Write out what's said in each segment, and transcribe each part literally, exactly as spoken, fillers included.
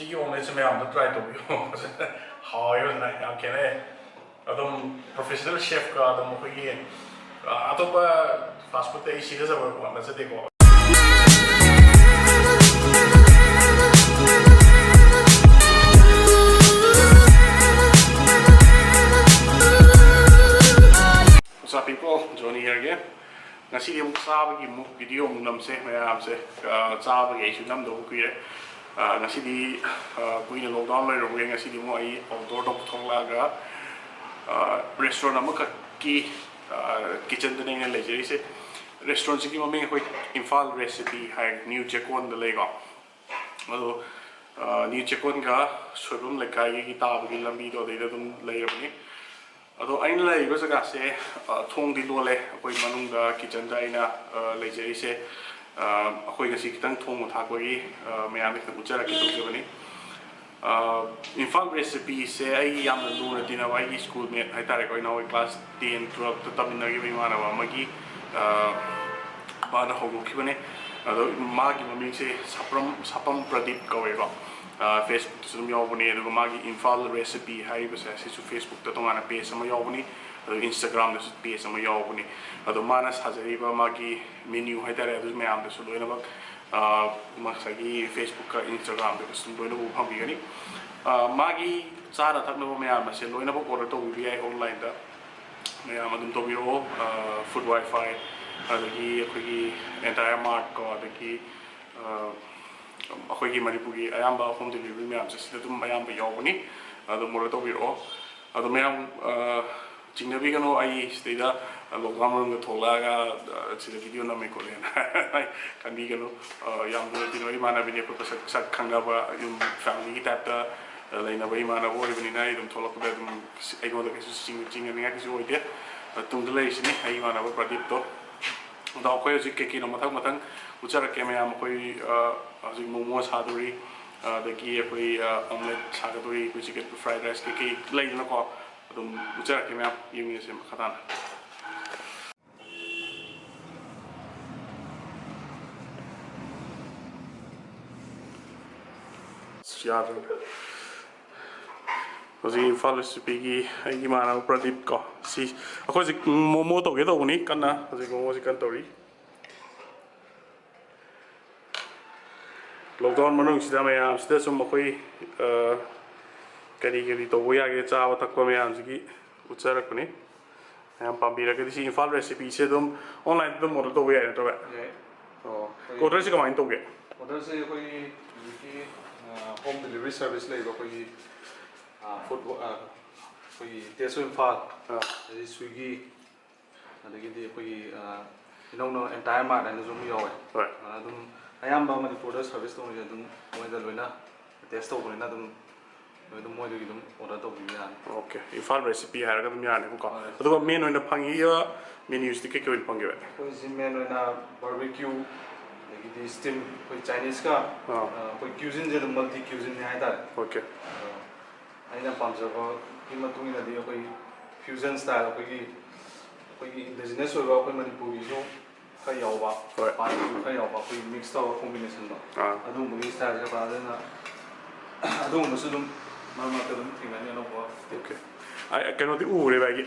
ꯁꯤꯒꯤ omelette ꯁꯦ ꯃꯌꯥꯝꯗ try ꯇꯧꯕꯤꯌꯨ꯫ ꯐꯖꯅ ꯍꯥꯎꯋꯦ, ꯐꯖꯅ ꯌꯥꯝ ꯈꯦꯠꯅꯩ꯫ ꯑꯗꯨꯝ professional chef ꯀ ꯑꯗꯨꯝ ꯑꯩꯈꯣꯏꯒꯤ, ꯑ, ꯑꯇꯣꯞꯄ fast food ꯇ ꯑꯩ ꯁꯤꯗꯖꯕ ꯍꯣꯠꯅꯖꯗꯦꯀꯣ꯫ What's up, people? Johnny here again. ꯉꯁꯤꯗꯤ ꯑꯃꯨꯛ ꯆꯥꯕꯒꯤ ꯑꯃꯨꯛ video ꯑꯃꯨꯛ ꯅꯝꯁꯦ ꯃꯌꯥꯝꯁꯦ꯫ ꯑ, ꯆꯥꯕꯒꯤ ꯑꯩꯁꯨ ꯅꯝꯗꯕ ꯀꯨꯏꯔꯦ꯫ ꯑ, ꯉꯁꯤꯗꯤ, ꯑ, ꯀꯨꯏꯅ lockdown ꯂꯩꯔꯨꯕꯒꯤ ꯉꯁꯤꯗꯤ ꯑꯃꯨꯛ ꯑꯩ outdoor ꯗ ꯑꯃꯨꯛ ꯊꯣꯛꯂꯛꯑꯒ, ꯑ, restaurant ꯑꯃꯈꯛꯀꯤ, ꯑ, kitchen ꯗꯅꯦ ꯑꯩꯅ ꯂꯩꯖꯔꯤꯁꯦ꯫ Restaurant ꯁꯤꯒꯤ ꯃꯃꯤꯡ ꯑꯩꯈꯣꯏ ꯏꯝꯐꯥꯜ Recipe ꯍꯥꯏ, ꯅ꯭ꯌꯨ ꯆꯦꯛꯀꯣꯟꯗ ꯂꯩꯀꯣ꯫ ꯑꯗꯣ, ꯑ, ꯅ꯭ꯌꯨ ꯆꯦꯛꯀꯣꯟꯒ ꯁꯣꯏꯕꯝ ꯂꯩꯀꯥꯏꯒꯤ ꯇꯥꯕꯒꯤ ꯂꯝꯕꯤꯗꯣ ꯑꯗꯩꯗ ꯑꯗꯨꯝ ꯂꯩꯔꯕꯅꯤ꯫ ꯑꯗꯣ ꯑꯩꯅ ꯂꯩꯔꯤꯕ ꯖꯒꯥꯁꯦ, ꯑ, ꯊꯣꯡꯗꯤ ꯂꯣꯜꯂꯦ꯫ ꯑꯩꯈꯣꯏ ꯃꯅꯨꯡꯗ kitchen ꯗ ꯑꯩꯅ, ꯑ, ꯂꯩꯖꯔꯤꯁꯦ꯫ ꯑ, ꯑꯩꯈꯣꯏ ꯉꯁꯤ ꯈꯤꯇꯪ ꯊꯣꯡꯕ ꯊꯥꯛꯄꯒꯤ, ꯑ, ꯃꯌꯥꯝꯗ ꯈꯤꯇꯪ ꯎꯠꯆꯔꯛꯀꯦ ꯇꯧꯖꯕꯅꯤ꯫ ꯑ, ꯏꯝꯐꯥꯜ Recipe ꯁꯦ ꯑꯩ ꯌꯥꯝꯅ ꯂꯨꯅ ꯇꯤꯟꯅꯕ ꯑꯩꯒꯤ schoolmate ꯍꯥꯏꯇꯥꯔꯦꯀꯣ, ꯏꯅꯥꯎ class ten, twelve ꯇ ꯇꯝꯃꯤꯟꯅꯈꯤꯕ ꯏꯃꯥꯟꯅꯕ ꯑꯃꯒꯤ, ꯑ, ꯃꯥꯅ ꯍꯧꯗꯣꯛꯈꯤꯕꯅꯦ꯫ ꯑꯗꯣ ꯃꯥꯒꯤ ꯃꯃꯤꯡꯁꯦ ꯁꯥꯄ꯭ꯔꯝ, ꯁꯥꯄꯝ ꯄ꯭ꯔꯗꯤꯞ ꯀꯧꯋꯦꯀꯣ꯫ ꯑ, Facebook ꯇꯁꯨ ꯑꯗꯨꯝ ꯌꯥꯎꯕꯅꯦ꯫ ꯑꯗꯨꯒ ꯃꯥꯒꯤ ꯏꯝꯐꯥꯜ Recipe ꯍꯥꯏꯔꯤꯕꯁꯦ ꯁꯤꯁꯨ Facebook ꯇ ꯇꯣꯉꯥꯟꯅ page ꯑꯃ ꯌꯥꯎꯕꯅꯤ꯫ ꯑꯗꯨꯒ Instagram ꯗꯁꯨ page ꯑꯃ ꯌꯥꯎꯕꯅꯤ꯫ ꯑꯗꯣ ꯃꯥꯅ ꯁꯥꯖꯔꯤꯕ ꯃꯥꯒꯤ menu ꯍꯥꯏꯇꯥꯔꯦ, ꯑꯗꯨ ꯃꯌꯥꯝꯗꯁꯨ ꯂꯣꯏꯅꯃꯛ, ꯑ, ꯉꯁꯥꯏꯒꯤ Facebook ꯀ Instagram ꯗꯒꯁꯨ ꯑꯗꯨꯝ ꯂꯣꯏꯅ ꯎꯕ ꯐꯪꯕꯤꯒꯅꯤ꯫ ꯑ, ꯃꯥꯒꯤ ꯆꯥꯅ ꯊꯛꯅꯕ ꯃꯌꯥꯝ ꯑꯁꯦ ꯂꯣꯏꯅꯃꯛ order ꯇꯧꯕꯤꯕ ꯌꯥꯏ online ꯗ꯫ ꯃꯌꯥꯝ ꯑꯗꯨꯝ ꯇꯧꯕꯤꯔꯛꯑꯣ꯫ ꯑ, Food Wi-Fi, ꯑꯗꯒꯤ ꯑꯩꯈꯣꯏꯒꯤ entire mart ꯀꯣ, ꯑꯗꯒꯤ, ꯑ, ꯑꯩꯈꯣꯏꯒꯤ ꯃꯅꯤꯄꯨꯔꯒꯤ ꯑꯌꯥꯝꯕ home delivery ꯃꯌꯥꯝꯁꯦ ꯁꯤꯗ ꯑꯗꯨꯝ ꯑꯌꯥꯝꯕ ꯌꯥꯎꯕꯅꯤ꯫ ꯑꯗꯨꯝ order ꯇꯧꯕꯤꯔꯛꯑꯣ꯫ ꯑꯗꯣ ꯃꯌꯥꯝ, ꯑ, ꯆꯤꯡꯅꯕꯤꯒꯅꯨ, ꯑꯩ ꯁꯤꯗꯩꯗ lockdown ꯃꯅꯨꯡꯗ ꯊꯣꯛꯂꯛꯑꯒ, ꯑ, ꯁꯤꯗ video ꯅꯝꯃꯦ ꯈꯣꯠꯂꯦꯅ ꯈꯟꯕꯤꯒꯅꯨ꯫ ꯑ, ꯌꯥꯝ ꯂꯨꯅ ꯇꯤꯟꯅꯕ ꯏꯃꯥꯟꯅꯕꯤꯅꯤ, ꯑꯩꯈꯣꯏ ꯃꯁꯛ, ꯁꯛ ꯈꯪꯅꯕ, ꯌꯨꯝ family ꯒꯤ type ꯇ, ꯑ, ꯂꯩꯅꯕ ꯏꯃꯥꯟꯅꯕ ꯑꯣꯏꯕꯅꯤꯅ ꯑꯩ ꯑꯗꯨꯝ ꯊꯣꯛꯂꯛꯄꯗ ꯑꯗꯨꯝ ꯑꯩꯉꯣꯟꯗ ꯀꯩꯁꯨ ꯆꯤꯡ-, ꯆꯤꯡꯅꯅꯤꯡꯉꯥꯏ ꯀꯩꯁꯨ ꯑꯣꯏꯗꯦ꯫ ꯑ, ꯇꯨꯡꯗ ꯂꯩꯔꯤꯁꯤꯅꯤ ꯑꯩ ꯏꯃꯥꯟꯅꯕ ꯄ꯭ꯔꯗꯤꯞꯇꯣ꯫ ꯑꯗꯣ ꯑꯩꯈꯣꯏ ꯍꯧꯖꯤꯛ ꯀꯩ ꯀꯩꯅꯣ ꯃꯊꯪ ꯃꯊꯪ ꯎꯠꯆꯔꯛꯀꯦ ꯃꯌꯥꯝ꯫ ꯑꯩꯈꯣꯏ, ꯑ, ꯍꯧꯖꯤꯛ momo ꯁꯥꯗꯣꯔꯤ, ꯑ, ꯑꯗꯒꯤ ꯑꯩꯈꯣꯏ, ꯑ, omelette ꯁꯥꯒꯗꯣꯔꯤ, ꯑꯩꯈꯣꯏ chicken fried rice ꯀꯩꯀꯩ ꯂꯩꯗꯅꯀꯣ, ꯑꯗꯨꯝ ꯎꯠꯆꯔꯛꯀꯦ ꯃꯌꯥꯝ, ꯌꯦꯡꯃꯤꯟꯅꯁꯦ ꯃꯈꯥ ꯇꯥꯅ꯫ ꯌꯥꯗ꯭ꯔꯦ꯫ ꯍꯧꯖꯤꯛ ꯏꯝꯐꯥꯜ ꯔꯦꯁꯤꯄꯤꯒꯤ ꯑꯩꯒꯤ ꯏꯃꯥꯟꯅꯕ ꯄ꯭ꯔꯗꯤꯞ ꯀꯣ, ꯁꯤ ꯑꯩꯈꯣꯏ ꯍꯧꯖꯤꯛ ꯃꯣꯃꯣ ꯇꯧꯒꯦ ꯇꯧꯕꯅꯤ ꯀꯟꯅ, ꯍꯧꯖꯤꯛ ꯃꯣꯃꯣꯁꯤ ꯀꯟꯅ ꯇꯧꯔꯤ꯫ ꯂꯣꯛꯗꯥꯎꯟ ꯃꯅꯨꯡꯁꯤꯗ ꯃꯌꯥꯝꯁꯤꯗ ꯁꯨꯝ ꯑꯩꯈꯣꯏ, ꯑ, ꯀꯔꯤ ꯀꯔꯤ ꯇꯧꯕ ꯌꯥꯒꯦ, ꯆꯥꯕ ꯊꯛꯄ ꯃꯌꯥꯝꯁꯤꯒꯤ ꯎꯠꯆꯔꯛꯄꯅꯤ꯫ ꯃꯌꯥꯝ ꯄꯥꯝꯕꯤꯔꯒꯗꯤ ꯁꯤ ꯏꯝꯐꯥꯜ ꯔꯦꯁꯤꯄꯤꯁꯦ ꯑꯗꯨꯝ ꯑꯣꯟꯂꯥꯏꯟꯗ ꯑꯗꯨꯝ ꯑꯣꯔꯗꯔ ꯇꯧꯕ ꯌꯥꯏ ꯅꯠꯇ꯭ꯔꯣ, ꯚꯥꯏ? ꯌꯥꯏ꯫ ꯑꯣ, ꯑꯩꯈꯣꯏ ꯑꯣꯔꯗꯔꯁꯦ ꯀꯃꯥꯏꯅ ꯇꯧꯒꯦ? ꯑꯣꯔꯗꯔꯁꯦ ꯑꯩꯈꯣꯏꯒꯤ ꯍꯧꯖꯤꯛꯀꯤ, ꯑ, ꯍꯣꯝ ꯗꯦꯂꯤꯚꯔꯤ ꯁꯥꯔꯚꯤꯁ ꯂꯩꯕ ꯑꯩꯈꯣꯏꯒꯤ, ꯑ, ꯐꯨꯗ, ꯑ, ꯑꯩꯈꯣꯏꯒꯤ ꯇꯦꯁ ꯑꯣꯐ ꯏꯝꯐꯥꯜ, ꯑꯥ꯫ ꯑꯗꯩ ꯁ꯭ꯋꯤꯒꯤ, ꯑꯗꯒꯤꯗꯤ ꯑꯩꯈꯣꯏꯒꯤ, ꯑ, ꯏꯅꯧꯅꯧ ꯑꯦꯟꯇꯥꯌꯔ ꯃꯥꯔꯠ ꯍꯥꯏꯅꯁꯨ ꯑꯃ ꯌꯥꯎꯋꯦ꯫ ꯍꯣꯏ꯫ ꯑꯗꯨꯅ ꯑꯗꯨꯝ ꯑꯌꯥꯝꯕ ꯃꯅꯤꯄꯨꯔꯗ ꯁꯥꯔꯚꯤꯁ ꯇꯧꯔꯤꯁꯦ ꯑꯗꯨꯝ ꯃꯣꯏꯗ ꯂꯣꯏꯅ ꯇꯦꯁ ꯇꯧꯕꯅꯤꯅ ꯑꯗꯨꯝ ꯅꯣꯏ ꯑꯗꯨꯝ ꯃꯣꯏꯗꯒꯤ ꯑꯗꯨꯝ ꯑꯣꯔꯗꯔ ꯇꯧꯕꯤꯕ ꯌꯥꯅꯤ꯫ ꯑꯣꯀꯦ, ꯏꯝꯐꯥꯜ ꯔꯦꯁꯤꯄꯤ ꯍꯥꯏꯔꯒ ꯑꯗꯨꯝ ꯌꯥꯅꯦꯕꯀꯣ꯫ ꯍꯣꯏ꯫ ꯑꯗꯨꯒ ꯃꯦꯟ ꯑꯣꯏꯅ ꯐꯪꯉꯤꯕ ꯃꯦꯅ꯭ꯌꯨꯁꯤꯗꯤ ꯀꯩ ꯀꯩ ꯑꯣꯏꯅ ꯐꯪꯒꯦ, ꯚꯥꯏ? ꯑꯩꯈꯣꯏꯁꯤ ꯃꯦꯟ ꯑꯣꯏꯅ ꯕꯥꯔꯕꯤꯀ꯭ꯌꯨ, ꯑꯗꯒꯤꯗꯤ ꯁ꯭ꯇꯤꯝ, ꯑꯩꯈꯣꯏ ꯆꯥꯏꯅꯤꯁꯀ, ꯑꯥ꯫ ꯑ, ꯑꯩꯈꯣꯏ ꯀ꯭ꯌꯨꯖꯤꯟꯁꯦ ꯑꯗꯨꯝ ꯃꯜꯇꯤ ꯀ꯭ꯌꯨꯖꯤꯟꯅꯤ ꯍꯥꯏꯇꯥꯔꯦ꯫ ꯑꯣꯀꯦ꯫ ꯑꯗꯣ ꯑꯩꯅ ꯄꯥꯝꯖꯕꯒꯤ ꯃꯇꯨꯡ ꯏꯟꯅꯗꯤ ꯑꯩꯈꯣꯏ ꯐ꯭ꯌꯨꯖꯟ ꯁ꯭ꯇꯥꯏꯜ, ꯑꯩꯈꯣꯏꯒꯤ, ꯑꯩꯈꯣꯏꯒꯤ ꯏꯟꯗꯤꯖꯤꯅꯁ ꯑꯣꯏꯕ ꯑꯩꯈꯣꯏ ꯃꯅꯤꯄꯨꯔꯒꯤꯁꯨ ꯈꯔ ꯌꯥꯎꯕ, ꯍꯣꯏ꯫ ꯃꯄꯥꯟꯒꯤꯁꯨ ꯈꯔ ꯌꯥꯎꯕ, ꯑꯩꯈꯣꯏꯒꯤ ꯃꯤꯛꯁ ꯇꯧꯔꯒ ꯀꯣꯝꯕꯤꯅꯦꯁꯟꯗꯣ, ꯑꯥ꯫ ꯑꯗꯨꯒꯨꯝꯕꯒꯤ ꯁ꯭ꯇꯥꯏꯜꯁꯦ ꯄꯥꯝꯖꯩ꯫ ꯑꯗꯨꯅ ꯑꯗꯨꯒꯨꯝꯕꯁꯨ ꯑꯗꯨꯝ ꯃꯔꯛ ꯃꯔꯛꯇ ꯑꯗꯨꯝ ꯊꯦꯡꯅꯅꯤ ꯑꯅꯧꯕ꯫ ꯑꯣꯀꯦ꯫ ꯑꯩ ꯀꯩꯅꯣꯗꯤ ꯎꯔꯦ ꯚꯥꯏꯒꯤ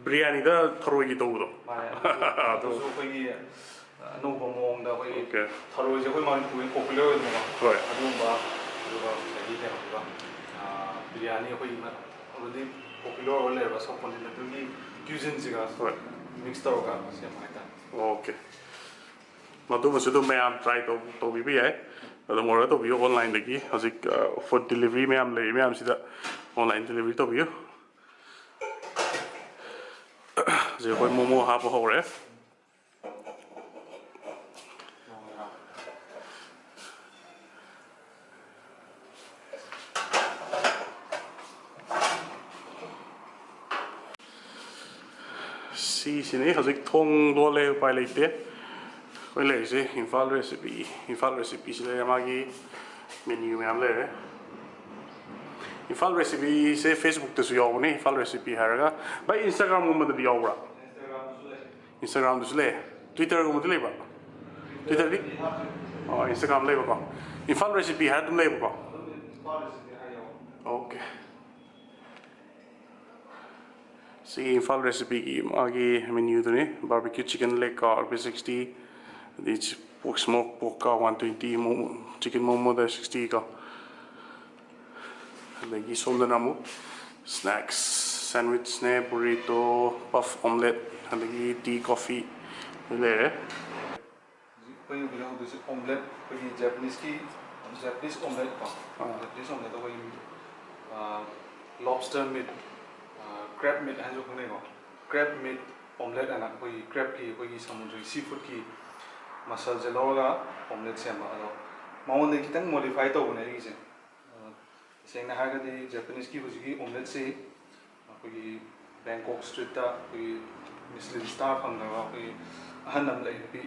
ꯕꯤꯔꯌꯥꯅꯤꯗ ꯊꯔꯣꯏꯒꯤ ꯇꯧꯕꯗꯣ꯫ ꯃꯥꯅꯦ, ꯑꯗꯨꯁꯨ, ꯑꯗꯨ ꯑꯗꯨꯁꯨ ꯑꯩꯈꯣꯏꯒꯤ ꯑꯅꯧꯕ ꯃꯑꯣꯡꯗ ꯑꯩꯈꯣꯏꯒꯤ ꯑꯣꯀꯦ꯫ ꯊꯔꯣꯏꯁꯦ ꯑꯩꯈꯣꯏ ꯃꯅꯤꯄꯨꯔꯒꯤ ꯄꯣꯄꯨꯂꯔ ꯑꯣꯏꯗꯅꯀꯣ꯫ ꯍꯣꯏ꯫ ꯑꯗꯨꯒꯨꯝꯕ, ꯑꯗꯨꯒ ꯉꯁꯥꯏꯒꯤ ꯀꯩꯅꯣꯗꯨꯒ, ꯑ, ꯕꯤꯔꯌꯥꯅꯤ ꯑꯩꯈꯣꯏꯒꯤ ꯑꯣꯜꯔꯦꯗꯤ ꯄꯣꯄꯨꯂꯔ ꯑꯣꯏꯔ ꯂꯩꯔꯕ ꯁꯕ ꯀꯣꯟꯇꯤꯅꯦꯟꯇꯜꯒꯤ ꯀ꯭ꯌꯨꯖꯤꯟꯁꯤꯒ ꯍꯣꯏ꯫ ꯃꯤꯛꯁ ꯇꯧꯔꯒ ꯁꯦꯝꯕ ꯍꯥꯏꯇꯥꯔꯦ꯫ ꯑꯣꯀꯦ꯫ ꯃꯗꯨꯃꯁꯨ ꯑꯗꯨꯝ ꯃꯌꯥꯝ ꯇ꯭ꯔꯥꯏ ꯇꯧ-, ꯇꯧꯕꯤꯕ ꯌꯥꯏ꯫ ꯑꯗꯨꯝ ꯑꯣꯔꯗꯔ ꯇꯧꯕꯤꯌꯨ ꯑꯣꯟꯂꯥꯏꯟꯗꯒꯤ꯫ ꯍꯧꯖꯤꯛ, ꯑ, ꯐꯨꯗ ꯗꯤꯂꯤꯚꯔꯤ ꯃꯌꯥꯝ ꯂꯩꯔꯤ ꯃꯌꯥꯝꯁꯤꯗ ꯑꯣꯟꯂꯥꯏꯟ ꯗꯤꯂꯤꯚꯔꯤ ꯇꯧꯕꯤꯌꯨ꯫ ꯍꯧꯖꯤꯛ ꯑꯩꯈꯣꯏ ꯃꯣꯃꯣ ꯍꯥꯞꯄ ꯍꯧꯔꯦ꯫ ꯁꯤꯁꯤꯅꯤ ꯍꯧꯖꯤꯛ ꯊꯣꯡ ꯂꯣꯜꯂꯦ, ꯎꯄꯥꯏ ꯂꯩꯇꯦ꯫ ꯑꯩꯈꯣꯏ ꯂꯩꯔꯤꯁꯦ ꯏꯝꯐꯥꯜ ꯔꯦꯁꯤꯄꯤ, ꯏꯝꯐꯥꯜ ꯔꯦꯁꯤꯄꯤꯁꯤ ꯂꯩꯔꯦ, ꯃꯥꯒꯤ ꯃꯦꯅ꯭ꯌꯨ ꯃꯌꯥꯝ ꯂꯩꯔꯦ꯫ ꯏꯝꯐꯥꯜ ꯔꯦꯁꯤꯄꯤꯁꯦ ꯐꯦꯁꯕꯨꯛꯇꯁꯨ ꯌꯥꯎꯕꯅꯦ, ꯏꯝꯐꯥꯜ ꯔꯦꯁꯤꯄꯤ ꯍꯥꯏꯔꯒ꯫ ꯚꯥꯏ, ꯏꯟꯁꯇꯥꯒ꯭ꯔꯥꯝꯒꯨꯝꯕꯗꯗꯤ ꯌꯥꯎꯕ꯭ꯔꯥ? ꯏꯟꯁꯇꯥꯒ꯭ꯔꯥꯝꯗꯁꯨ ꯂꯩ꯫ ꯇ꯭ꯋꯤꯇꯔꯒꯨꯝꯕꯗꯤ ꯂꯩꯕ꯭ꯔꯥ? ꯇ꯭ꯋꯤꯇꯔꯗꯤ? ꯑꯣ, ꯏꯟꯁꯇꯥꯒ꯭ꯔꯥꯝ ꯂꯩꯕꯀꯣ꯫ ꯏꯝꯐꯥꯜ ꯔꯦꯁꯤꯄꯤ ꯍꯥꯏꯔ ꯑꯗꯨꯝ ꯂꯩꯕꯀꯣ꯫ Okay. ꯁꯤ ꯏꯝꯐꯥꯜ ꯔꯦꯁꯤꯄꯤꯒꯤ ꯃꯥꯒꯤ ꯃꯦꯅ꯭ꯌꯨꯗꯨꯅꯤ꯫ Barbecue chicken leg ꯀꯣ, ꯔꯨꯄꯤꯁ ꯁꯤꯛꯁꯇꯤ꯫ ꯑꯗꯩ ꯄꯣꯛ ꯁ꯭ꯃꯣꯛ ꯄꯣꯛꯀ ꯋꯥꯟ ꯇ꯭ꯋꯦꯟꯇꯤ, ꯃꯣꯃꯣ ꯆꯤꯀꯟ ꯃꯣꯃꯣꯗ ꯁꯤꯛꯁꯇꯤ ꯀꯣ꯫ ꯑꯗꯒꯤ ꯁꯣꯝꯗꯅ ꯑꯃꯨꯛ ꯁ꯭ꯅꯦꯛꯁ, ꯁꯦꯟꯋꯤꯆꯅꯦ, ꯕꯨꯔꯤꯇꯣ, ꯄꯐ ꯑꯣꯝꯂꯦꯠ, ꯑꯗꯒꯤ ꯇꯤ ꯀꯣꯐꯤ ꯂꯩꯔꯦ꯫ ꯍꯧꯖꯤꯛ ꯑꯩꯈꯣꯏꯅ ꯍꯧꯖꯤꯛ ꯍꯧꯗꯣꯏꯁꯦ ꯑꯣꯝꯂꯦꯠ, ꯑꯩꯈꯣꯏꯒꯤ ꯖꯄꯅꯤꯁꯀꯤ, ꯖꯄꯅꯤꯁ ꯑꯣꯝꯂꯦꯠ ꯀꯣ꯫ ꯑꯥ꯫ ꯖꯄꯅꯤꯁ ꯑꯣꯝꯂꯦꯠꯇ ꯑꯩꯈꯣꯏꯒꯤ, ꯑꯥ, ꯂꯣꯕꯁꯇꯔ ꯃꯤꯠ, ꯑꯥ, ꯀ꯭ꯔꯦꯕ ꯃꯤꯠ ꯍꯥꯏꯅꯁꯨ ꯈꯪꯅꯩꯀꯣ꯫ ꯀ꯭ꯔꯦꯕ ꯃꯤꯠ ꯑꯣꯝꯂꯦꯠ ꯍꯥꯏꯅ ꯑꯩꯈꯣꯏꯒꯤ ꯀ꯭ꯔꯦꯕꯀꯤ, ꯑꯩꯈꯣꯏꯒꯤ ꯁꯃꯨꯗ꯭ꯔꯒꯤ ꯁꯤ ꯐꯨꯗꯀꯤ ꯃꯁꯜꯁꯦ ꯂꯧꯔꯒ ꯑꯣꯝꯂꯦꯠ ꯁꯦꯝꯕ꯫ ꯑꯗꯣ ꯃꯉꯣꯟꯗ ꯈꯤꯇꯪ ꯃꯣꯗꯤꯐꯥꯏ ꯇꯧꯕꯅꯦ ꯑꯩꯒꯤꯁꯦ꯫ ꯑꯥ, ꯇꯁꯦꯡꯅ ꯍꯥꯏꯔꯒꯗꯤ ꯖꯄꯅꯤꯁꯀꯤ ꯍꯧꯖꯤꯛꯀꯤ ꯑꯣꯝꯂꯦꯠꯁꯤ ꯑꯩꯈꯣꯏꯒꯤ ꯕꯦꯡꯀꯣꯛ ꯁ꯭ꯇ꯭ꯔꯤꯠꯇ ꯑꯩꯈꯣꯏꯒꯤ ꯃꯤꯁꯂꯤꯟ ꯁ꯭ꯇꯥꯔ ꯐꯪꯈ꯭ꯔꯕ ꯑꯩꯈꯣꯏꯒꯤ ꯑꯍꯜ ꯑꯃ ꯂꯩ, ꯅꯨꯄꯤ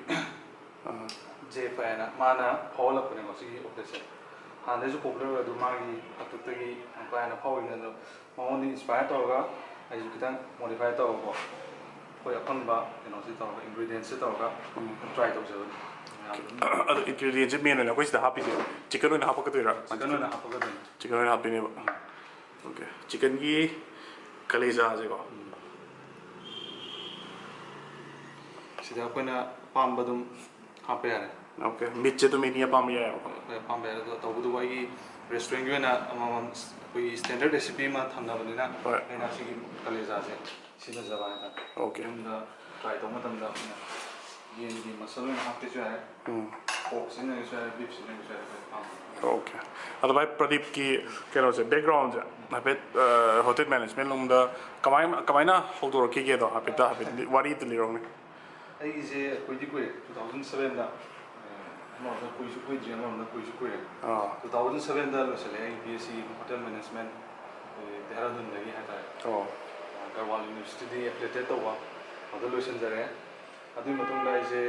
ꯑꯥ꯫ ꯖꯦꯐ ꯍꯥꯏꯅ, ꯃꯥꯅ ꯐꯥꯎꯍꯜꯂꯛꯄꯅꯦꯀꯣ ꯁꯤꯒꯤ ꯑꯣꯝꯂꯦꯠꯁꯦ꯫ ꯍꯥꯟꯅꯗꯩꯁꯨ ꯄꯣꯄꯨꯂꯔ ꯑꯣꯏ, ꯑꯗꯨ ꯃꯥꯒꯤ ꯃꯊꯛꯇꯒꯤ ꯌꯥꯝ ꯀꯥ ꯍꯦꯟꯅ ꯐꯥꯎꯔꯤꯅꯦ꯫ ꯑꯗꯣ ꯃꯉꯣꯟꯗ ꯏꯟꯁꯄꯥꯌꯔ ꯇꯧꯔꯒ ꯑꯩꯁꯨ ꯈꯤꯇꯪ ꯃꯣꯗꯤꯐꯥꯏ ꯇꯧꯔꯒꯀꯣ, ꯑꯩꯈꯣꯏ ꯑꯐꯪꯕ ꯀꯩꯅꯣꯁꯤ ꯇꯧꯔꯒ, ꯏꯟꯒ꯭ꯔꯤꯗꯤꯌꯦꯟꯁꯁꯤ ꯇꯧꯔꯒ ꯎꯝ꯫ ꯇ꯭ꯔꯥꯏ ꯇꯧꯖꯕꯅꯤ꯫ ꯃꯌꯥꯝ ꯑꯗꯨꯝ ꯑꯗꯣ ꯏꯟꯒ꯭ꯔꯤꯗꯤꯌꯦꯟꯁꯁꯦ ꯃꯦꯟ ꯑꯣꯏꯅ ꯑꯩꯈꯣꯏ ꯁꯤꯗ ꯍꯥꯞꯄꯤꯁꯦ ꯆꯤꯀꯟ ꯑꯣꯏꯅ ꯍꯥꯞꯄꯛꯀꯗꯣꯏꯔꯥ? ꯆꯤꯀꯟ ꯑꯣꯏꯅ ꯍꯥꯞꯄꯛꯀꯗꯣꯏꯅꯤ꯫ ꯆꯤꯀꯟ ꯑꯣꯏꯅ ꯍꯥꯞꯄꯤꯅꯦꯕ꯫ ꯎꯝ꯫ ꯑꯣꯀꯦ, ꯆꯤꯀꯟꯒꯤ ꯀꯂꯦꯖꯥꯁꯦꯀꯣ꯫ ꯎꯝ꯫ ꯁꯤꯗ ꯑꯩꯈꯣꯏꯅ ꯑꯄꯥꯝꯕ ꯑꯗꯨꯝ ꯍꯥꯞꯄ ꯌꯥꯔꯦ꯫ ꯑꯣꯀꯦ, ꯃꯤꯠꯁꯦ ꯑꯗꯨꯝ ꯑꯦꯅꯤ ꯑꯄꯥꯝꯕ ꯌꯥꯏꯑꯕꯀꯣ꯫ ꯑꯩꯈꯣꯏ ꯑꯄꯥꯝꯕ ꯌꯥꯔꯦ꯫ ꯑꯗꯣ ꯇꯧꯕꯇꯕꯨ ꯑꯩꯒꯤ ꯔꯦꯁꯇꯨꯔꯦꯟꯒꯤ ꯑꯣꯏꯅ ꯑꯃꯃꯝ ꯑꯩꯈꯣꯏꯒꯤ ꯁ꯭ꯇꯦꯟꯗꯔꯗ ꯔꯦꯁꯤꯄꯤ ꯑꯃ ꯊꯝꯅꯕꯅꯤꯅ ꯍꯣꯏ꯫ ꯑꯩꯅ ꯁꯤꯒꯤ ꯀꯂꯦꯖꯥꯁꯦ ꯁꯤꯖꯤꯟꯅꯖꯕ ꯍꯥꯏꯇꯥꯔꯦ꯫ ꯑꯣꯀꯦ꯫ ꯌꯨꯝꯗ ꯇ꯭ꯔꯥꯏ ꯇꯧꯕ ꯃꯇꯝꯗ ꯑꯩꯈꯣꯏꯅ ꯌꯦꯟꯒꯤ ꯃꯁꯜ ꯑꯣꯏꯅ ꯍꯥꯞꯀꯦꯁꯨ ꯌꯥꯔꯦ꯫ ꯎꯝ꯫ ꯄꯣꯔꯛ ꯁꯤꯖꯤꯟꯅꯒꯦꯁꯨ ꯌꯥꯔꯦ, ꯕꯤꯐ ꯁꯤꯖꯤꯟꯅꯒꯦꯁꯨ ꯌꯥꯔꯦ, ꯑꯩꯈꯣꯏ ꯑꯄꯥꯝꯕ꯫ ꯑꯣꯀꯦ꯫ ꯑꯗꯣ ꯚꯥꯏ, ꯄ꯭ꯔꯗꯤꯞꯀꯤ ꯀꯩꯅꯣꯁꯦ, ꯕꯦꯛꯒ꯭ꯔꯥꯎꯟꯁꯦ ꯍꯥꯏꯐꯦꯠ, ꯑ, ꯍꯣꯇꯦꯜ ꯃꯦꯅꯦꯖꯃꯦꯟ ꯂꯣꯝꯗ ꯀꯃꯥꯏ-, ꯀꯃꯥꯏꯅ ꯍꯧꯗꯣꯔꯛꯈꯤꯒꯦꯗꯣ ꯍꯥꯏꯐꯦꯠꯇ, ꯍꯥꯏꯐꯦꯠ ꯋꯥꯔꯤ ꯑꯝꯇ ꯂꯤꯔꯛꯎꯅꯦ꯫ ꯑꯩꯒꯤꯁꯦ ꯀꯨꯏꯗꯤ ꯀꯨꯏꯔꯦ, ꯇꯨ ꯊꯥꯎꯖꯟ ꯁꯕꯦꯟꯗ, ꯑꯃꯔꯣꯝꯗ ꯀꯨꯏꯁꯨ ꯀꯨꯏꯗ꯭ꯔꯤ, ꯑꯃꯔꯣꯝꯗ ꯀꯨꯏꯁꯨ ꯀꯨꯏꯔꯦ꯫ ꯑꯥ꯫ ꯇꯨ ꯊꯥꯎꯖꯟ ꯁꯕꯦꯟꯗ ꯂꯣꯏꯁꯤꯜꯂꯦ ꯑꯩ B S C hotel management, ꯑꯩꯈꯣꯏ ꯗꯦꯍꯔꯥꯗꯨꯟꯗꯒꯤ ꯍꯥꯏꯇꯥꯔꯦ꯫ ꯑꯣ꯫ ꯑ, ꯒꯔꯋꯥꯜ ꯌꯨꯅꯤꯚꯔꯁꯤꯇꯤꯗꯒꯤ ꯑꯦꯐꯤꯂꯦꯇꯦꯠ ꯇꯧꯕ, ꯑꯗꯨ ꯂꯣꯏꯁꯤꯟꯖꯔꯦ꯫ ꯑꯗꯨꯒꯤ ꯃꯇꯨꯡꯗ ꯑꯩꯁꯦ,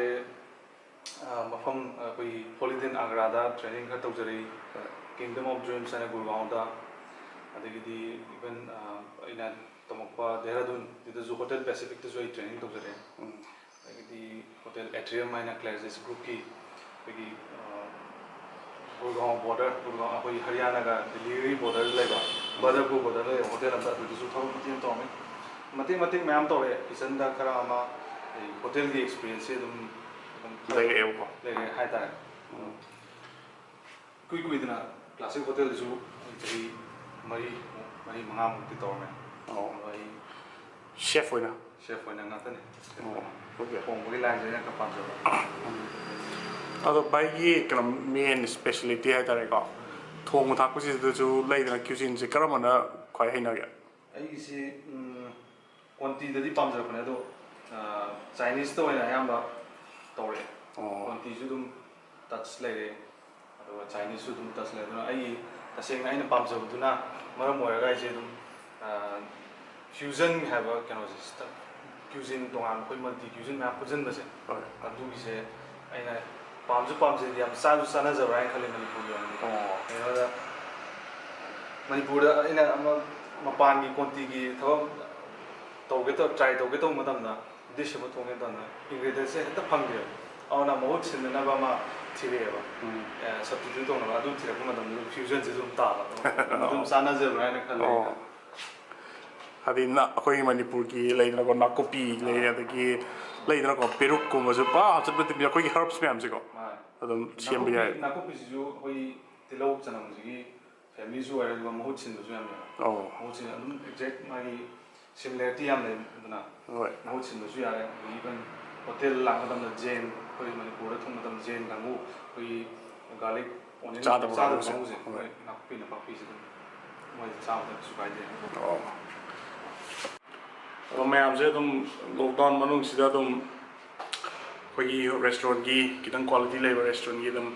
ꯑ, ꯃꯐꯝ, ꯑ, ꯑꯩꯈꯣꯏꯒꯤ ꯍꯣꯂꯤꯗꯦꯟ ꯑꯒ꯭ꯔꯥꯗ ꯇ꯭ꯔꯦꯅꯤꯡ ꯈꯔ ꯇꯧꯖꯔꯛꯏ꯫ ꯍꯣꯏ꯫ Kingdom of Dreams ꯍꯥꯏꯅ ꯒꯨꯔꯒꯥꯎꯟꯗ, ꯑꯗꯒꯤꯗꯤ even, ꯑ, ꯑꯩꯅ ꯇꯝꯃꯛꯄ ꯗꯦꯍꯔꯥꯗꯨꯟꯗꯁꯨ ꯍꯣꯇꯦꯜ ꯄꯦꯁꯤꯐꯤꯛꯇꯁꯨ ꯑꯩ ꯇ꯭ꯔꯦꯅꯤꯡ ꯇꯧꯖꯔꯛꯑꯦ꯫ ꯎꯝ꯫ ꯑꯗꯒꯤꯗꯤ ꯍꯣꯇꯦꯜ ꯑꯦꯇ꯭ꯔꯤꯌꯝ ꯍꯥꯏꯅ ꯀ꯭ꯂꯦꯔꯖꯤꯁ ꯒ꯭ꯔꯨꯞꯀꯤ ꯑꯩꯈꯣꯏꯒꯤ, ꯑ, ꯒꯨꯔꯒꯥꯎ ꯕꯣꯔꯗꯔ, ꯒꯨꯔꯒꯥꯎ, ꯑꯩꯈꯣꯏ ꯍꯔꯤꯌꯥꯅꯥꯒ ꯗꯤꯜꯂꯤꯒꯤ ꯕꯣꯔꯗꯔ ꯂꯩꯕ, ꯕꯗꯔꯄꯨꯔ ꯕꯣꯔꯗꯔ ꯂꯩꯕ ꯍꯣꯇꯦꯜ ꯑꯃꯗ, ꯑꯗꯨꯗꯁꯨ ꯊꯕꯛ ꯃꯇꯦꯛ ꯑꯃ ꯇꯧꯔꯝꯃꯤ꯫ ꯃꯇꯦꯛ ꯃꯇꯦꯛ ꯃꯌꯥꯝ ꯇꯧꯔꯛꯑꯦ, ꯀꯤꯆꯟꯗ ꯈꯔ ꯑꯃ, ꯑꯗꯩ ꯍꯣꯇꯦꯜꯒꯤ ꯑꯦꯛꯁꯄꯤꯔꯤꯌꯦꯟꯁꯁꯦ ꯑꯗꯨꯝ, ꯑꯗꯨꯝ ꯈꯔ ꯂꯩꯔꯛꯑꯦꯕꯀꯣ꯫ ꯂꯩꯔꯛꯑꯦ ꯍꯥꯏꯇꯥꯔꯦ꯫ ꯎꯝ꯫ ꯏꯀꯨꯏ ꯀꯨꯏꯗꯅ ꯀ꯭ꯂꯥꯁꯤꯛ ꯍꯣꯇꯦꯜꯗꯁꯨ ꯑꯩ ꯆꯍꯤ ꯃꯔꯤ, ꯃꯔꯤ ꯃꯉꯥꯃꯨꯛꯇꯤ ꯇꯧꯔꯝꯃꯦ꯫ ꯑꯣ꯫ ꯑꯗꯣ ꯑꯩ ꯁꯦꯐ ꯑꯣꯏꯅ? ꯁꯦꯐ ꯑꯣꯏꯅ ꯉꯥꯛꯇꯅꯤ꯫ ꯑꯣ, okay꯫ ꯊꯣꯡꯕꯒꯤ ꯂꯥꯏꯟꯁꯦ ꯑꯩꯅ ꯈꯔ ꯄꯥꯝꯖꯕ꯫ ꯑꯗꯣ ꯚꯥꯏꯒꯤ ꯀꯩꯅꯣ, ꯃꯦꯟ ꯁ꯭ꯄꯦꯁꯤꯌꯦꯂꯤꯇꯤ ꯍꯥꯏꯇꯥꯔꯦꯀꯣ, ꯊꯣꯡꯕ ꯊꯥꯛꯄꯁꯤꯗꯁꯨ ꯂꯩꯗꯅ, ꯀ꯭ꯌꯨꯖꯤꯟꯁꯦ ꯀꯔꯝꯕꯅ ꯈ꯭ꯋꯥꯏ ꯍꯩꯅꯒꯦ? ꯑꯩꯒꯤꯁꯤ, ꯎꯝ, ꯀꯣꯟꯇꯤꯗꯗꯤ ꯄꯥꯝꯖꯔꯛꯄꯅꯦ, ꯑꯗꯣ, ꯑ, ꯆꯥꯏꯅꯤꯁꯇ ꯑꯣꯏꯅ ꯑꯌꯥꯝꯕ ꯇꯧꯔꯛꯑꯦ꯫ ꯑꯣ꯫ ꯀꯣꯟꯇꯤꯁꯨ ꯑꯗꯨꯝ ꯇꯆ ꯂꯩꯔꯦ, ꯑꯗꯨꯒ ꯆꯥꯏꯅꯤꯁꯁꯨ ꯑꯗꯨꯝ ꯇꯆ ꯂꯩꯔꯦ꯫ ꯑꯗꯨꯅ ꯑꯩꯒꯤ ꯇꯁꯦꯡꯅ ꯑꯩꯅ ꯄꯥꯝꯖꯕꯗꯨꯅ ꯃꯔꯝ ꯑꯣꯏꯔꯒ ꯑꯩꯁꯦ ꯑꯗꯨꯝ, ꯑ, ꯐ꯭ꯌꯨꯖꯟ ꯍꯥꯏꯕ ꯀꯩꯅꯣꯁꯦ, ꯁꯤꯗ ꯀ꯭ꯌꯨꯖꯤꯟ ꯇꯣꯉꯥꯟꯕ, ꯑꯩꯈꯣꯏ ꯃꯜꯇꯤ ꯀ꯭ꯌꯨꯖꯤꯟ ꯃꯌꯥꯝ ꯄꯨꯟꯁꯤꯟꯕꯁꯦ, ꯍꯣꯏ꯫ ꯑꯗꯨꯒꯤꯁꯦ ꯑꯩꯅ ꯄꯥꯝꯁꯨ ꯄꯥꯝꯖꯩ, ꯌꯥꯝ ꯆꯥꯁꯨ ꯆꯥꯅꯖꯕ꯭ꯔꯥ ꯍꯥꯏꯅ ꯈꯜꯂꯦ ꯃꯅꯤꯄꯨꯔꯒꯤ ꯑꯣꯏꯅꯗꯤ꯫ ꯑꯣ꯫ ꯀꯩꯅꯣꯗ, ꯃꯅꯤꯄꯨꯔꯗ ꯑꯩꯅ ꯑꯃ ꯃꯄꯥꯟꯒꯤ ꯀꯣꯟꯇꯤꯒꯤ ꯊꯕꯛ ꯇꯧꯒꯦ ꯇꯧ-, ꯇ꯭ꯔꯥꯏ ꯇꯧꯒꯦ ꯇꯧꯕ ꯃꯇꯝꯗ, ꯗꯤꯁ ꯑꯃ ꯊꯣꯡꯒꯦ ꯃꯇꯝꯗ ꯏꯟꯒ꯭ꯔꯤꯗꯤꯌꯦꯟꯁꯁꯦ ꯍꯦꯛꯇ ꯐꯪꯗꯦꯕ꯫ ꯑꯗꯨꯅ ꯃꯍꯨꯠ ꯁꯤꯟꯅꯅꯕ ꯑꯃ ꯊꯤꯔꯛꯑꯦꯕ꯫ ꯎꯝ꯫ ꯑꯦ, ꯁꯕꯁꯇꯤꯇ꯭ꯌꯨꯠ ꯇꯧꯅꯕ꯫ ꯑꯗꯨ ꯊꯤꯔꯛꯄ ꯃꯇꯝꯗ ꯑꯗꯨꯝ ꯐ꯭ꯌꯨꯖꯟꯁꯦ ꯑꯗꯨꯝ ꯇꯥꯕ꯫ ꯑꯗꯨꯝ ꯆꯥꯟꯅꯖꯕ꯭ꯔꯥ ꯍꯥꯏꯅ ꯈꯜꯂꯦ ꯑꯣ꯫ ꯑꯩꯅ꯫ ꯍꯥꯏꯗꯤ ꯅ-, ꯑꯩꯈꯣꯏꯒꯤ ꯃꯅꯤꯄꯨꯔꯒꯤ ꯂꯩꯗꯅꯀꯣ, ꯅꯥꯀꯨꯞꯄꯤ ꯂꯩ, ꯑꯥ꯫ ꯑꯗꯒꯤ ꯂꯩꯗꯅꯀꯣ, ꯄꯦꯔꯨꯛꯀꯨꯝꯕꯁꯨ ꯄꯨꯔꯥ ꯍꯥꯞꯆꯤꯟꯕ ꯇꯤꯝꯁꯦ ꯑꯩꯈꯣꯏꯒꯤ ꯍꯔꯕꯁ ꯃꯌꯥꯝꯁꯦꯀꯣ, ꯃꯥꯅꯦ꯫ ꯑꯗꯨꯝ ꯁꯦꯝꯕ ꯅꯥꯀꯨꯞꯄꯤ-, ꯌꯥꯏ꯫ ꯅꯥꯀꯨꯞꯄꯤꯁꯤꯁꯨ ꯑꯩꯈꯣꯏꯒꯤ ꯇꯤꯜꯍꯧ ꯆꯅꯝꯁꯤꯒꯤ ꯐꯦꯃꯤꯂꯤꯁꯨ ꯑꯣꯏꯔꯦ, ꯑꯗꯨꯒ ꯃꯍꯨꯠ ꯁꯤꯟꯕꯁꯨ ꯌꯥꯝ ꯌꯥꯏ꯫ ꯑꯧ꯫ ꯃꯍꯨꯠ ꯁꯤꯟ-, ꯑꯗꯨꯝ ꯑꯦꯛꯖꯦꯛ ꯃꯥꯒꯤ ꯁꯤꯃꯤꯂꯔꯤꯇꯤ ꯌꯥꯝ ꯂꯩ, ꯑꯗꯨꯅ ꯍꯣꯏ꯫ ꯃꯍꯨꯠ ꯁꯤꯟꯕꯁꯨ ꯌꯥꯔꯦ꯫ ꯑꯗꯒꯤ ꯏꯚꯟ ꯍꯣꯇꯦꯜ ꯂꯥꯛꯄ ꯃꯇꯝꯗ ꯖꯦꯟ, ꯑꯩꯈꯣꯏ ꯃꯅꯤꯄꯨꯔꯗ ꯊꯣꯡꯕ ꯃꯇꯝꯗ ꯖꯦꯟ ꯀꯥꯡꯕꯨ, ꯑꯩꯈꯣꯏꯒꯤ ꯒꯥꯔꯂꯤꯛ, ꯑꯣꯅꯤꯌꯟ ꯆꯥꯗꯕ ꯆꯥꯗꯕ ꯀꯥꯡꯕꯨꯁꯦ꯫ ꯀꯥꯡꯕꯨꯁꯦ, ꯍꯣꯏ꯫ ꯃꯣꯏ ꯅꯥꯀꯨꯞꯄꯤ ꯅꯄꯥꯛꯄꯤꯁꯦ ꯑꯗꯨꯝ ꯃꯣꯏꯗꯤ ꯆꯥꯕꯗ ꯀꯩꯁꯨ ꯀꯥꯏꯗꯦ꯫ ꯑꯣ꯫ ꯑꯗꯣ ꯃꯌꯥꯝꯁꯦ ꯑꯗꯨꯝ ꯂꯣꯛꯗꯥꯎꯟ ꯃꯅꯨꯡꯁꯤꯗ ꯑꯗꯨꯝ ꯑꯩꯈꯣꯏꯒꯤ ꯔꯦꯁꯇꯨꯔꯦꯟꯒꯤ, ꯈꯤꯇꯪ ꯀ꯭ꯋꯥꯂꯤꯇꯤ ꯂꯩꯕ ꯔꯦꯁꯇꯨꯔꯦꯟꯒꯤ ꯑꯗꯨꯝ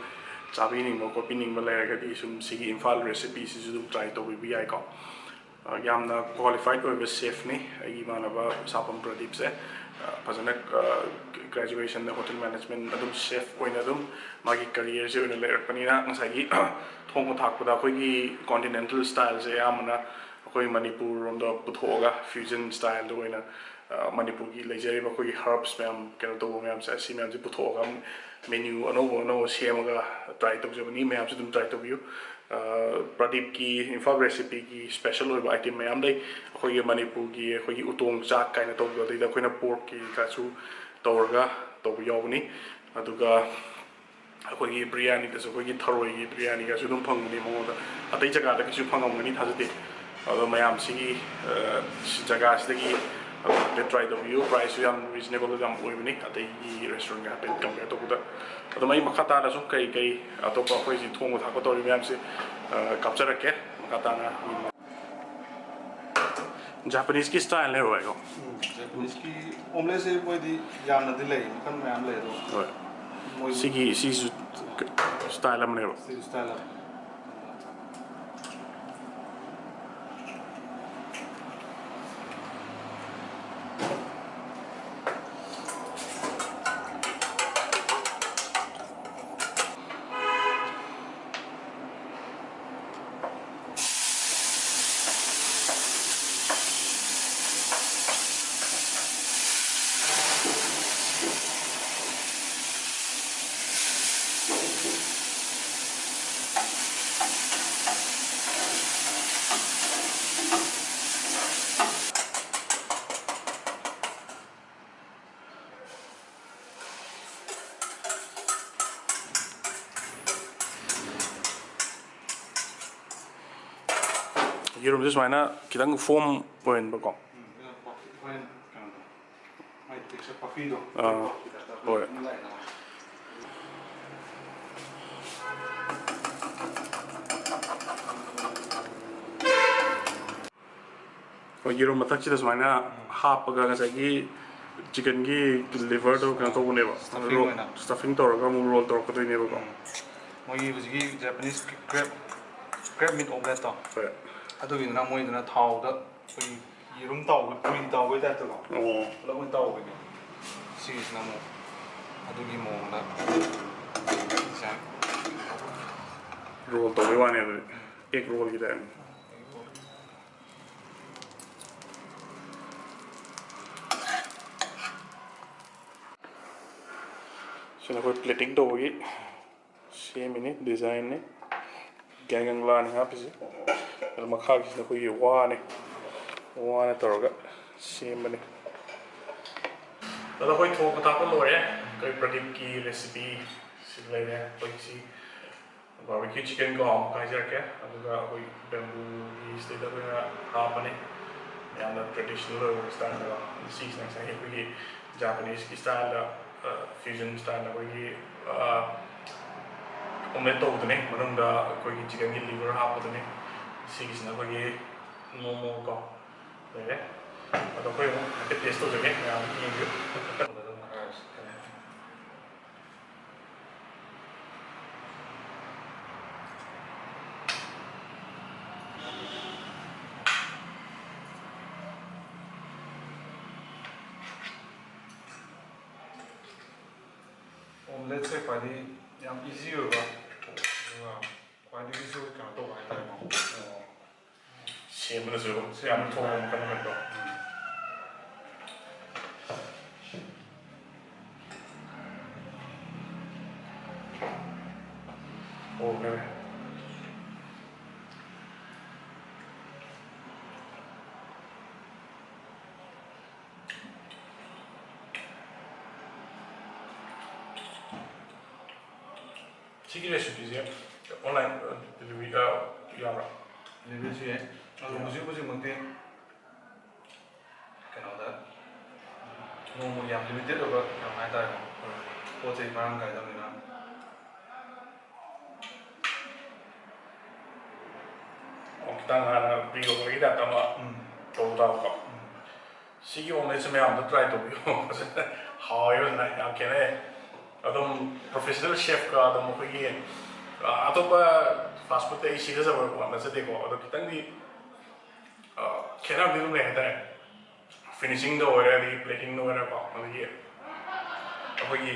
ꯆꯥꯕꯤꯅꯤꯡꯕ ꯈꯣꯠꯄꯤꯅꯤꯡꯕ ꯂꯩꯔꯒꯗꯤ ꯁꯨꯝ ꯁꯤꯒꯤ ꯏꯝꯐꯥꯜ ꯔꯦꯁꯤꯄꯤꯁꯤꯁꯨ ꯑꯗꯨꯝ ꯇ꯭ꯔꯥꯏ ꯇꯧꯕꯤꯕ ꯌꯥꯏꯀꯣ꯫ ꯑ, ꯌꯥꯝꯅ ꯀ꯭ꯋꯥꯂꯤꯐꯥꯏꯠ ꯑꯣꯏꯕ ꯆꯦꯐꯅꯤ ꯑꯩꯒꯤ ꯏꯃꯥꯟꯅꯕ ꯁꯥꯄꯝ ꯄ꯭ꯔꯗꯤꯞꯁꯦ꯫ ꯑ, ꯐꯖꯅ, ꯑ, ꯒ꯭ꯔꯦꯖꯨꯑꯦꯁꯟꯗ ꯍꯣꯇꯦꯜ ꯃꯦꯅꯦꯖꯃꯦꯟ ꯑꯗꯨꯝ ꯆꯦꯐ ꯑꯣꯏꯅ ꯑꯗꯨꯝ ꯃꯥꯒꯤ ꯀꯔꯤꯌꯔꯁꯦ ꯑꯣꯏꯅ ꯂꯩꯔꯛꯄꯅꯤꯅ, ꯉꯁꯥꯏꯒꯤ ꯊꯣꯡꯕ ꯊꯥꯛꯄꯗ ꯑꯩꯈꯣꯏꯒꯤ ꯀꯣꯟꯇꯤꯅꯦꯟꯇꯦꯜ ꯁ꯭ꯇꯥꯏꯜꯁꯦ ꯑꯌꯥꯝꯕꯅ ꯑꯩꯈꯣꯏ ꯃꯅꯤꯄꯨꯔ ꯔꯣꯝꯗ ꯄꯨꯊꯣꯛꯑꯒ ꯐ꯭ꯌꯨꯖꯟ ꯁ꯭ꯇꯥꯏꯜꯗ ꯑꯣꯏꯅ ꯑ, ꯃꯅꯤꯄꯨꯔꯒꯤ ꯂꯩꯖꯔꯤꯕ ꯑꯩꯈꯣꯏꯒꯤ herbs ꯃꯌꯥꯝ, ꯀꯩꯅꯣ ꯇꯧꯕ ꯃꯌꯥꯝꯁꯦ, ꯑꯁꯤ ꯃꯌꯥꯝꯁꯦ ꯄꯨꯊꯣꯛꯑꯒ menu ꯑꯅꯧꯕ ꯑꯅꯧꯕ ꯁꯦꯝꯃꯒ try ꯇꯧꯖꯕꯅꯤ꯫ ꯃꯌꯥꯝꯁꯨ ꯑꯗꯨꯝ try ꯇꯧꯕꯤꯌꯨ꯫ ꯑ, ꯄ꯭ꯔꯗꯤꯞꯀꯤ ꯏꯝꯐꯥꯜ ꯔꯦꯁꯤꯄꯤꯒꯤ special ꯑꯣꯏꯕ item ꯃꯌꯥꯝ ꯂꯩ꯫ ꯑꯩꯈꯣꯏꯒꯤ ꯃꯅꯤꯄꯨꯔꯒꯤ ꯑꯩꯈꯣꯏꯒꯤ ꯎꯇꯣꯡ ꯆꯥꯛ ꯀꯥꯏꯅ ꯇꯧꯕꯗꯣ, ꯑꯗꯩꯗ ꯑꯩꯈꯣꯏꯅ porkꯀꯤ ꯀꯥꯁꯨ ꯇꯧꯔꯒ ꯇꯧꯕ ꯌꯥꯎꯕꯅꯤ꯫ ꯑꯗꯨꯒ ꯑꯩꯈꯣꯏꯒꯤ ꯕꯤꯔꯌꯥꯅꯤꯗꯁꯨ, ꯑꯩꯈꯣꯏꯒꯤ ꯊꯔꯣꯏꯒꯤ ꯕꯤꯔꯌꯥꯅꯤꯒꯁꯨ ꯑꯗꯨꯝ ꯐꯪꯕꯅꯤ ꯃꯉꯣꯟꯗ꯫ ꯑꯇꯩ ꯖꯒꯥꯗ ꯀꯩꯁꯨ ꯐꯪꯉꯝꯒꯅꯤ ꯊꯥꯖꯗꯦ꯫ ꯑꯗꯣ ꯃꯌꯥꯝꯁꯤꯒꯤ, ꯑ, ꯁꯤ ꯖꯒꯥꯁꯤꯗꯒꯤ ꯑꯗꯨꯝ ꯍꯥꯏꯐꯦꯠ try ꯇꯧꯕꯤꯌꯨ꯫ Priceꯁꯨ ꯌꯥꯝ reasonable ꯌꯥꯝ ꯑꯣꯏꯕꯅꯤ ꯑꯇꯩꯒꯤ restaurantꯒ ꯍꯥꯏꯐꯦꯠ compare ꯇꯧꯕꯗ꯫ ꯑꯗꯨꯝ ꯑꯩ ꯃꯈꯥ ꯇꯥꯅꯁꯨ ꯀꯩ ꯀꯩ ꯑꯇꯣꯞꯄ ꯑꯩꯈꯣꯏ ꯍꯧꯖꯤꯛ ꯊꯣꯡꯕ ꯊꯥꯛꯄ ꯇꯧꯔꯤ ꯃꯌꯥꯝꯁꯦ, ꯑ, ꯀꯥꯞꯆꯔꯛꯀꯦ ꯃꯈꯥ ꯇꯥꯅ꯫ Japaneseꯀꯤ style ꯅꯦꯕ ꯚꯥꯏꯀꯣ? ꯎꯝ, Japaneseꯀꯤ omelette ꯁꯦ ꯃꯣꯏꯗꯤ ꯌꯥꯝꯅꯗꯤ ꯂꯩ, ꯃꯈꯜ ꯃꯌꯥꯝ ꯂꯩ, ꯑꯗꯣ ꯍꯣꯏ꯫ ꯃꯣꯏ ꯁꯤꯒꯤ, ꯁꯤꯁꯨ style ꯑꯃꯅꯦꯕ꯫ ꯁꯤꯁꯨ style ꯑꯃ꯫ ꯌꯦꯔꯨꯝꯁꯦ ꯁꯨꯃꯥꯏꯅ ꯈꯤꯇꯪ foam ꯑꯣꯏꯍꯟꯕꯀꯣ꯫ ꯎꯝ, ꯑꯗꯨꯅ ꯄꯐ-, ꯍꯣꯔꯦꯟ ꯀꯩꯅꯣꯗꯣ, ꯃꯥꯏ texture puffyꯗꯣ, ꯑꯥ, ꯄꯐꯀꯤ typeꯇ ꯍꯣꯏ꯫ ꯑꯗꯨꯝ ꯂꯥꯛꯑꯦꯅ꯫ ꯍꯣꯏ, ꯌꯦꯔꯨꯝ ꯃꯊꯛꯁꯤꯗ ꯁꯨꯃꯥꯏꯅ ꯍꯥꯞꯄꯒ ꯉꯁꯥꯏꯒꯤ chickenꯒꯤ liverꯗꯣ ꯀꯩꯅꯣ ꯇꯧꯕꯅꯦꯕ, stuffing ro-, ꯑꯣꯏꯅ꯫ Stuffing ꯇꯧꯔꯒ ꯑꯃꯨꯛ roll ꯇꯧꯔꯛꯀꯗꯣꯏꯅꯦꯕꯀꯣ꯫ ꯎꯝ꯫ ꯃꯣꯏꯒꯤ ꯍꯧꯖꯤꯛꯀꯤ Japanese crab, crab meat omeletteꯇꯣ꯫ ꯍꯣꯏ꯫ ꯑꯗꯨꯒꯤꯗꯨꯅ ꯃꯣꯏꯗꯨꯅ ꯊꯥꯎꯗ ꯑꯩꯈꯣꯏꯒꯤ ꯌꯦꯔꯨꯝ ꯇꯥꯎꯕ, ꯄꯨꯔꯤ ꯇꯥꯎꯕꯒꯤ typeꯇꯀꯣ꯫ ꯑꯣ꯫ ꯄꯨꯂꯞ ꯑꯣꯏꯅ ꯇꯥꯎꯕꯒꯤ꯫ ꯁꯤꯒꯤꯁꯤꯅ ꯑꯃꯨꯛ ꯑꯗꯨꯒꯤ ꯃꯑꯣꯡꯗ design꯫ Roll ꯇꯧꯕꯩ ꯋꯥꯅꯦ ꯑꯗꯨꯗꯤ꯫ ꯎꯝ꯫ Egg rollꯒꯤ type꯫ ꯁꯤꯅ ꯑꯩꯈꯣꯏ plating ꯇꯧꯕꯒꯤ ꯁꯦꯝꯃꯤꯅꯤ, designꯅꯤ꯫ ꯒ꯭ꯌꯥꯡꯒꯪꯂꯥꯅꯤ ꯍꯥꯞꯄꯤꯁꯦ꯫ ꯑꯗꯨ ꯃꯈꯥꯒꯤꯁꯤꯅ ꯑꯩꯈꯣꯏꯒꯤ ꯋꯥꯅꯤ, ꯋꯥꯅ ꯇꯧꯔꯒ ꯁꯦꯝꯕꯅꯤ꯫ ꯑꯗꯣ ꯑꯩꯈꯣꯏ ꯊꯣꯡꯕ ꯊꯥꯛꯄ ꯂꯣꯏꯔꯦ꯫ ꯑꯩꯈꯣꯏ ꯄ꯭ꯔꯗꯤꯞꯀꯤ recipe ꯁꯤ ꯂꯩꯔꯦ꯫ ꯑꯩꯈꯣꯏ ꯁꯤ barbecue chicken ꯀꯣ ꯑꯃꯨꯛ ꯍꯥꯏꯖꯔꯛꯀꯦ꯫ ꯑꯗꯨꯒ ꯑꯩꯈꯣꯏ bambooꯒꯤ ꯁꯤꯗꯩꯗ ꯑꯩꯈꯣꯏꯅ ꯍꯥꯞꯄꯅꯤ꯫ ꯌꯥꯝꯅ traditional ꯑꯣꯏꯕ styleꯗꯀꯣ꯫ ꯁꯤꯁꯤꯅ ꯉꯁꯥꯏꯒꯤ ꯑꯩꯈꯣꯏꯒꯤ Japaneseꯀꯤ styleꯗ, fusion styleꯗ ꯑꯩꯈꯣꯏꯒꯤ omelette ꯇꯧꯕꯗꯨꯅꯤ꯫ ꯃꯅꯨꯡꯗ ꯑꯩꯈꯣꯏꯒꯤ chickenꯒꯤ liver ꯍꯥꯞꯄꯗꯨꯅꯤ꯫ ꯁꯤꯒꯤꯁꯤꯅ ꯑꯩꯈꯣꯏꯒꯤ normal ꯀꯣ ꯂꯩꯔꯦ꯫ ꯑꯗꯣ ꯑꯩꯈꯣꯏ ꯑꯃꯨꯛ ꯍꯥꯏꯐꯦꯠ taste ꯇꯧꯖꯒꯦ, ꯃꯌꯥꯝ ꯌꯦꯡꯕꯤꯌꯨ꯫ Omeletteꯁꯦ ꯈ꯭ꯋꯥꯏꯗꯒꯤ ꯌꯥꯝ easy ꯑꯣꯏꯕ, ꯑꯗꯨꯒ ꯈ꯭ꯋꯥꯏꯗꯒꯤꯁꯨ ꯀꯩꯅꯣ ꯇꯧꯕ ꯍꯥꯏꯇꯥꯔꯦꯀꯣ꯫ ꯁꯦꯝꯕꯗꯁꯨ ꯌꯥꯝ ꯊꯣꯡꯕ ꯃꯈꯜ ꯃꯈꯜꯗꯣ꯫ ꯑꯣ, ꯂꯩꯔꯦ꯫ ꯁꯤꯒꯤ recipeꯁꯦ online delivery ꯌꯥꯕ꯭ꯔꯥ? Deliveryꯁꯨ ꯌꯥꯏ꯫ ꯑꯗꯣ ꯍꯧꯖꯤꯛ ꯍꯧꯖꯤꯛꯃꯛꯇꯤ ꯀꯩꯅꯣꯗ ꯅꯣꯡꯃꯒꯤ ꯌꯥꯝ limited ꯑꯣꯏꯕ ꯀꯩꯅꯣ ꯍꯥꯏꯇꯥꯔꯦꯀꯣ꯫ ꯄꯣꯠ ꯆꯩ ꯃꯔꯥꯡ ꯀꯥꯏꯗꯕꯅꯤꯅ꯫ ꯑꯣ, ꯈꯤꯇꯪ ꯍꯥꯟꯅ pre-orderꯒꯤ typeꯇ ꯑꯃ ꯎꯝ꯫ ꯇꯧ ꯇꯥꯕꯀꯣ꯫ ꯎꯝ꯫ ꯁꯤꯒꯤ omeletteꯁꯦ ꯃꯌꯥꯝꯗ try ꯇꯧꯕꯤꯌꯨ꯫ ꯐꯖꯅ ꯍꯥꯎꯋꯦ, ꯐꯖꯅ ꯌꯥꯝ ꯈꯦꯠꯅꯩ꯫ ꯑꯗꯨꯝ professional chefꯀ ꯑꯗꯨꯝ ꯑꯩꯈꯣꯏꯒꯤ, ꯑ, ꯑꯇꯣꯞꯄ fast foodꯇ ꯑꯩ ꯁꯤꯊꯖꯕ ꯅꯠꯆꯗꯦꯀꯣ꯫ ꯑꯗꯣ ꯈꯤꯇꯪꯗꯤ, ꯑ, ꯈꯦꯠꯅꯕꯗꯤ ꯑꯗꯨꯝ ꯂꯩ ꯍꯥꯏꯇꯥꯔꯦ꯫ Finishingꯗ ꯑꯣꯏꯔꯦ, ꯑꯗꯒꯤ platingꯗ ꯑꯣꯏꯔꯦꯀꯣ, ꯑꯗꯒꯤ ꯑꯩꯈꯣꯏꯒꯤ,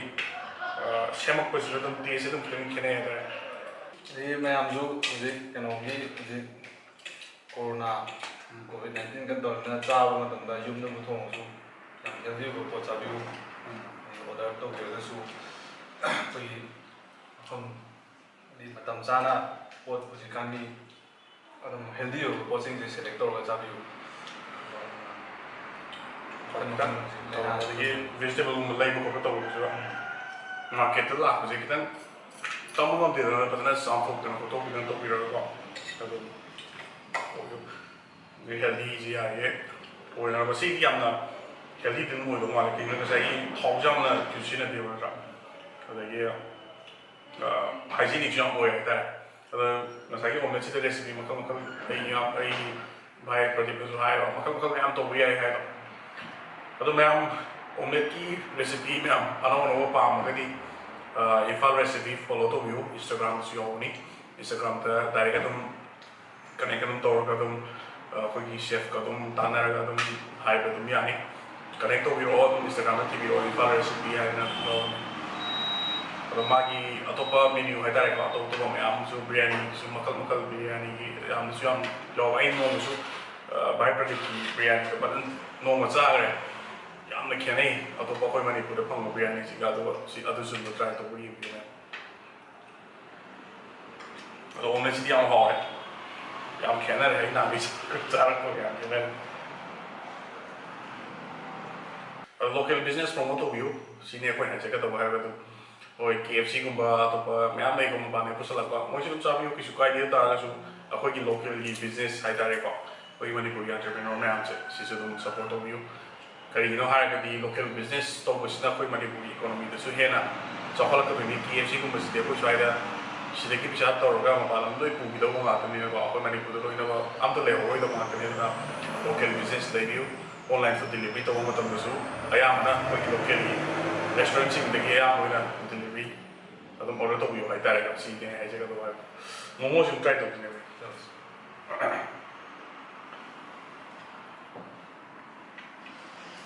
ꯑ, ꯁꯦꯝꯃꯛꯄꯁꯤꯁꯨ ꯑꯗꯨꯝ taste ꯑꯗꯨꯝ ꯈꯤꯇꯪ ꯈꯦꯠꯅꯩ ꯍꯥꯏꯇꯥꯔꯦ꯫ ꯑꯗꯒꯤ ꯃꯌꯥꯝꯁꯨ ꯍꯧꯖꯤꯛ ꯀꯩꯅꯣꯒꯤ ꯍꯧꯖꯤꯛ corona, covid nineteen ꯀꯩꯅꯣ ꯇꯧꯔꯕꯅꯤꯅ ꯆꯥꯕ ꯃꯇꯝꯗ ꯌꯨꯝꯗ ꯊꯣꯡꯉꯁꯨ ꯌꯥꯝ healthy ꯑꯣꯏꯕ ꯄꯣꯠ ꯆꯥꯕꯤꯌꯨ꯫ ꯑꯗꯒꯤ order ꯇꯧꯕꯤꯔꯒꯁꯨ ꯑꯩꯈꯣꯏꯒꯤ ꯃꯐꯝ ꯍꯥꯏꯗꯤ ꯃꯇꯝ ꯆꯥꯅ ꯄꯣꯠ ꯍꯧꯖꯤꯛꯀꯥꯟꯒꯤ ꯑꯗꯨꯝ ꯍꯦꯜꯗꯤ ꯑꯣꯏꯕ ꯄꯣꯠꯁꯤꯡꯁꯦ ꯁꯦꯂꯦꯛ ꯇꯧꯔꯒ ꯆꯥꯕꯤꯌꯨ꯫ ꯃꯈꯜ ꯃꯈꯜ ꯍꯧꯖꯤꯛ ꯂꯥꯏꯅꯥꯁꯨ ꯑꯗꯒꯤ ꯚꯦꯖꯤꯇꯦꯕꯜꯒꯨꯝꯕ ꯂꯩꯕ ꯈꯣꯠꯄ ꯇꯧꯕꯗꯁꯨ ꯃꯥꯔꯀꯦꯠꯇ ꯂꯥꯛꯄꯁꯦ ꯈꯤꯇꯪ ꯆꯥꯝꯕ ꯉꯝꯗꯦꯗꯅ ꯐꯖꯅ ꯆꯥꯝꯊꯣꯛꯇꯅ ꯈꯣꯠꯇꯣꯛꯄꯤꯗꯅ ꯇꯧꯕꯤꯔꯒꯀꯣ꯫ ꯑꯗꯨꯝ ꯑꯗꯩ ꯍꯦꯜꯗꯤꯁꯦ ꯌꯥꯔꯤꯉꯩ ꯑꯣꯏꯅꯕ꯫ ꯁꯤꯗꯤ ꯌꯥꯝꯅ ꯍꯦꯜꯗꯤꯗꯤ ꯑꯗꯨꯝ ꯑꯣꯏꯗꯧ ꯃꯥꯜꯂꯦ, ꯀꯩꯒꯤꯅꯣꯗ ꯉꯁꯥꯏꯒꯤ ꯊꯥꯎꯁꯨ ꯌꯥꯝꯅ ꯌꯨꯁ ꯁꯤꯖꯤꯟꯅꯗꯦꯕ ꯅꯠꯇ꯭ꯔꯥ? ꯑꯗꯒꯤ ꯍꯥꯏꯖꯤꯅꯤꯛꯁꯨ ꯌꯥꯝ ꯑꯣꯏ ꯍꯥꯏꯇꯥꯔꯦ꯫ ꯑꯗ ꯉꯁꯥꯏꯒꯤ ꯑꯣꯝꯂꯦꯠꯁꯤꯗ ꯔꯦꯁꯤꯄꯤ ꯃꯈꯜ ꯃꯈꯜ ꯑꯩ ꯌꯥꯝ, ꯑꯩ ꯚꯥꯏ ꯄ꯭ꯔꯗꯤꯞꯅꯁꯨ ꯍꯥꯏꯌꯦꯕ, ꯃꯈꯜ ꯃꯈꯜ ꯃꯌꯥꯝ ꯇꯧꯕ ꯌꯥꯏ ꯍꯥꯏꯗꯣ꯫ ꯑꯗꯣ ꯃꯌꯥꯝ ꯑꯣꯝꯂꯦꯠꯀꯤ ꯔꯦꯁꯤꯄꯤ ꯃꯌꯥꯝ ꯑꯅꯧ ꯑꯅꯧꯕ ꯄꯥꯝꯃꯒꯗꯤ ꯏꯝꯐꯥꯜ ꯔꯦꯁꯤꯄꯤ ꯐꯣꯂꯣ ꯇꯧꯕꯤꯌꯨ, ꯏꯟꯁꯇꯥꯒ꯭ꯔꯥꯝꯗꯁꯨ ꯌꯥꯎꯕꯅꯤ꯫ ꯏꯟꯁꯇꯥꯒ꯭ꯔꯥꯝꯗ ꯗꯥꯏꯔꯦꯛ ꯑꯗꯨꯝ ꯀꯅꯦꯛ ꯑꯗꯨꯝ ꯇꯧꯔꯒ ꯑꯗꯨꯝ ꯑꯩꯈꯣꯏꯒꯤ ꯆꯦꯐꯀ ꯑꯗꯨꯝ ꯇꯥꯟꯅꯔꯒ ꯑꯗꯨꯝ ꯍꯥꯏꯕ ꯑꯗꯨꯝ ꯌꯥꯅꯤ꯫ ꯀꯅꯦꯛ ꯇꯧꯕꯤꯔꯛꯑꯣ, ꯑꯗꯨꯝ ꯏꯟꯁꯇꯥꯒ꯭ꯔꯥꯝꯗ ꯊꯤꯕꯤꯔꯛꯑꯣ, ꯏꯝꯐꯥꯜ ꯔꯦꯁꯤꯄꯤ ꯍꯥꯏꯅ ꯌꯥꯎꯕꯅꯤ꯫ ꯑꯗꯣ ꯃꯥꯒꯤ ꯑꯇꯣꯞꯄ ꯃꯦꯅ꯭ꯌꯨ ꯍꯥꯏꯇꯥꯔꯦꯀꯣ, ꯑꯇꯣꯞ ꯑꯇꯣꯞꯄ ꯃꯌꯥꯝꯁꯨ, ꯕꯤꯔꯌꯥꯅꯤꯁꯨ ꯃꯈꯜ ꯃꯈꯜ, ꯕꯤꯔꯌꯥꯅꯤꯒꯤ ꯌꯥꯝꯅꯁꯨ ꯌꯥꯝ ꯌꯥꯎꯕ꯫ ꯑꯩ ꯅꯣꯡꯃꯁꯨ ꯚꯥꯏ ꯄ꯭ꯔꯗꯤꯞꯀꯤ ꯕꯤꯔꯌꯥꯅꯤꯗꯣ ꯐꯖꯅ ꯅꯣꯡꯃ ꯆꯥꯈ꯭ꯔꯦ꯫ ꯌꯥꯝꯅ ꯈꯦꯠꯅꯩ ꯑꯇꯣꯞꯄ ꯑꯩꯈꯣꯏ ꯃꯅꯤꯄꯨꯔꯗ ꯐꯪꯕ ꯕꯤꯔꯌꯥꯅꯤꯁꯤꯒ꯫ ꯑꯗꯨꯒ ꯁꯤ, ꯑꯗꯨꯁꯨ ꯑꯝꯇ ꯇ꯭ꯔꯥꯏ ꯇꯧꯕ ꯌꯦꯡꯕꯤꯌꯨ꯫ ꯑꯗꯣ ꯑꯣꯝꯂꯦꯠꯁꯤꯗꯤ ꯌꯥꯝ ꯍꯥꯎꯋꯦ, ꯌꯥꯝ ꯈꯦꯠꯅꯔꯦ꯫ ꯑꯩ ꯅꯍꯥꯟꯒꯩ ꯆꯥꯔꯛꯄꯒ ꯌꯥꯝ ꯈꯦꯠꯅꯔꯦ꯫ ꯑꯗꯣ ꯂꯣꯀꯦꯜ ꯕꯤꯖꯤꯅꯦꯁ ꯄ꯭ꯔꯣꯃꯣꯠ ꯇꯧꯕꯤꯌꯨ, ꯁꯤꯅꯤ ꯑꯩꯈꯣꯏꯅ ꯍꯥꯏꯖꯒꯗꯕ ꯍꯥꯏꯕꯗꯨ꯫ ꯍꯣꯏ, ꯀꯦ ꯑꯦꯐ ꯁꯤꯒꯨꯝꯕ ꯑꯇꯣꯞꯄ ꯃꯌꯥꯝ ꯂꯩꯀꯣ, ꯃꯄꯥꯟꯗꯒꯤ ꯄꯨꯁꯜꯂꯛꯄ, ꯃꯣꯏꯁꯨ ꯑꯗꯨꯝ ꯆꯥꯕꯤꯌꯨ, ꯀꯩꯁꯨ ꯀꯥꯏꯗꯦ꯫ ꯑꯗꯨ ꯇꯥꯔꯒꯁꯨ ꯑꯩꯈꯣꯏꯒꯤ ꯂꯣꯀꯦꯜꯒꯤ ꯕꯤꯖꯤꯅꯦꯁ ꯍꯥꯏꯇꯥꯔꯦꯀꯣ, ꯑꯩꯈꯣꯏꯒꯤ ꯃꯅꯤꯄꯨꯔꯒꯤ ꯑꯦꯟꯇꯔꯄ꯭ꯔꯦꯅꯔ ꯃꯌꯥꯝꯁꯦ, ꯁꯤꯁꯨ ꯑꯗꯨꯝ ꯁꯞꯄꯣꯔꯠ ꯇꯧꯕꯤꯌꯨ꯫ ꯀꯔꯤꯒꯤꯅꯣ ꯍꯥꯏꯔꯒꯗꯤ ꯂꯣꯀꯦꯜ ꯕꯤꯖꯤꯅꯦꯁ ꯇꯧꯕꯁꯤꯅ ꯑꯩꯈꯣꯏ ꯃꯅꯤꯄꯨꯔꯒꯤ ꯏꯀꯣꯅꯣꯃꯤꯗꯁꯨ ꯍꯦꯟꯅ ꯆꯥꯎꯈꯠꯂꯛꯀꯗꯣꯏꯅꯤ꯫ ꯀꯦ ꯑꯦꯐ ꯁꯤꯒꯨꯝꯕꯁꯤꯗꯤ ꯑꯩꯈꯣꯏ ꯁ꯭ꯋꯥꯏꯗ ꯁꯤꯗꯒꯤ ꯄꯩꯁꯥ ꯇꯧꯔꯒ ꯃꯄꯥꯟ ꯂꯝ ꯂꯣꯏ ꯄꯨꯈꯤꯗꯧꯕ ꯉꯥꯛꯇꯅꯤꯅꯀꯣ, ꯑꯩꯈꯣꯏ ꯃꯅꯤꯄꯨꯔꯗ ꯂꯣꯏꯅꯕ ꯑꯝꯇ ꯂꯩꯍꯧꯔꯣꯏꯗꯧꯕ ꯉꯥꯛꯇꯅꯤ꯫ ꯑꯗꯨꯅ ꯂꯣꯀꯦꯜ ꯕꯤꯖꯤꯅꯦꯁ ꯂꯩꯕꯤꯌꯨ꯫ ꯑꯣꯟꯂꯥꯏꯟ ꯐꯨꯗ ꯗꯤꯂꯤꯚꯔꯤ ꯇꯧꯕ ꯃꯇꯝꯗꯁꯨ ꯑꯌꯥꯝꯕꯅ ꯑꯩꯈꯣꯏꯒꯤ ꯂꯣꯀꯦꯜꯒꯤ ꯔꯦꯁꯇꯨꯔꯦꯟꯠꯁꯤꯡꯗꯒꯤ ꯑꯌꯥꯝꯕ ꯑꯣꯏꯅ ꯗꯤꯂꯤꯚꯔꯤ ꯑꯗꯨꯝ ꯑꯣꯔꯗꯔ ꯇꯧꯕꯤꯌꯨ ꯍꯥꯏꯇꯥꯔꯦꯀꯣ꯫ ꯁꯤꯅꯦ ꯍꯥꯏꯖꯒꯗꯕ ꯍꯥꯏꯕ꯫ ꯃꯣꯃꯣꯁꯨ ꯇ꯭ꯔꯥꯏ ꯇꯧꯁꯤꯅꯦ꯫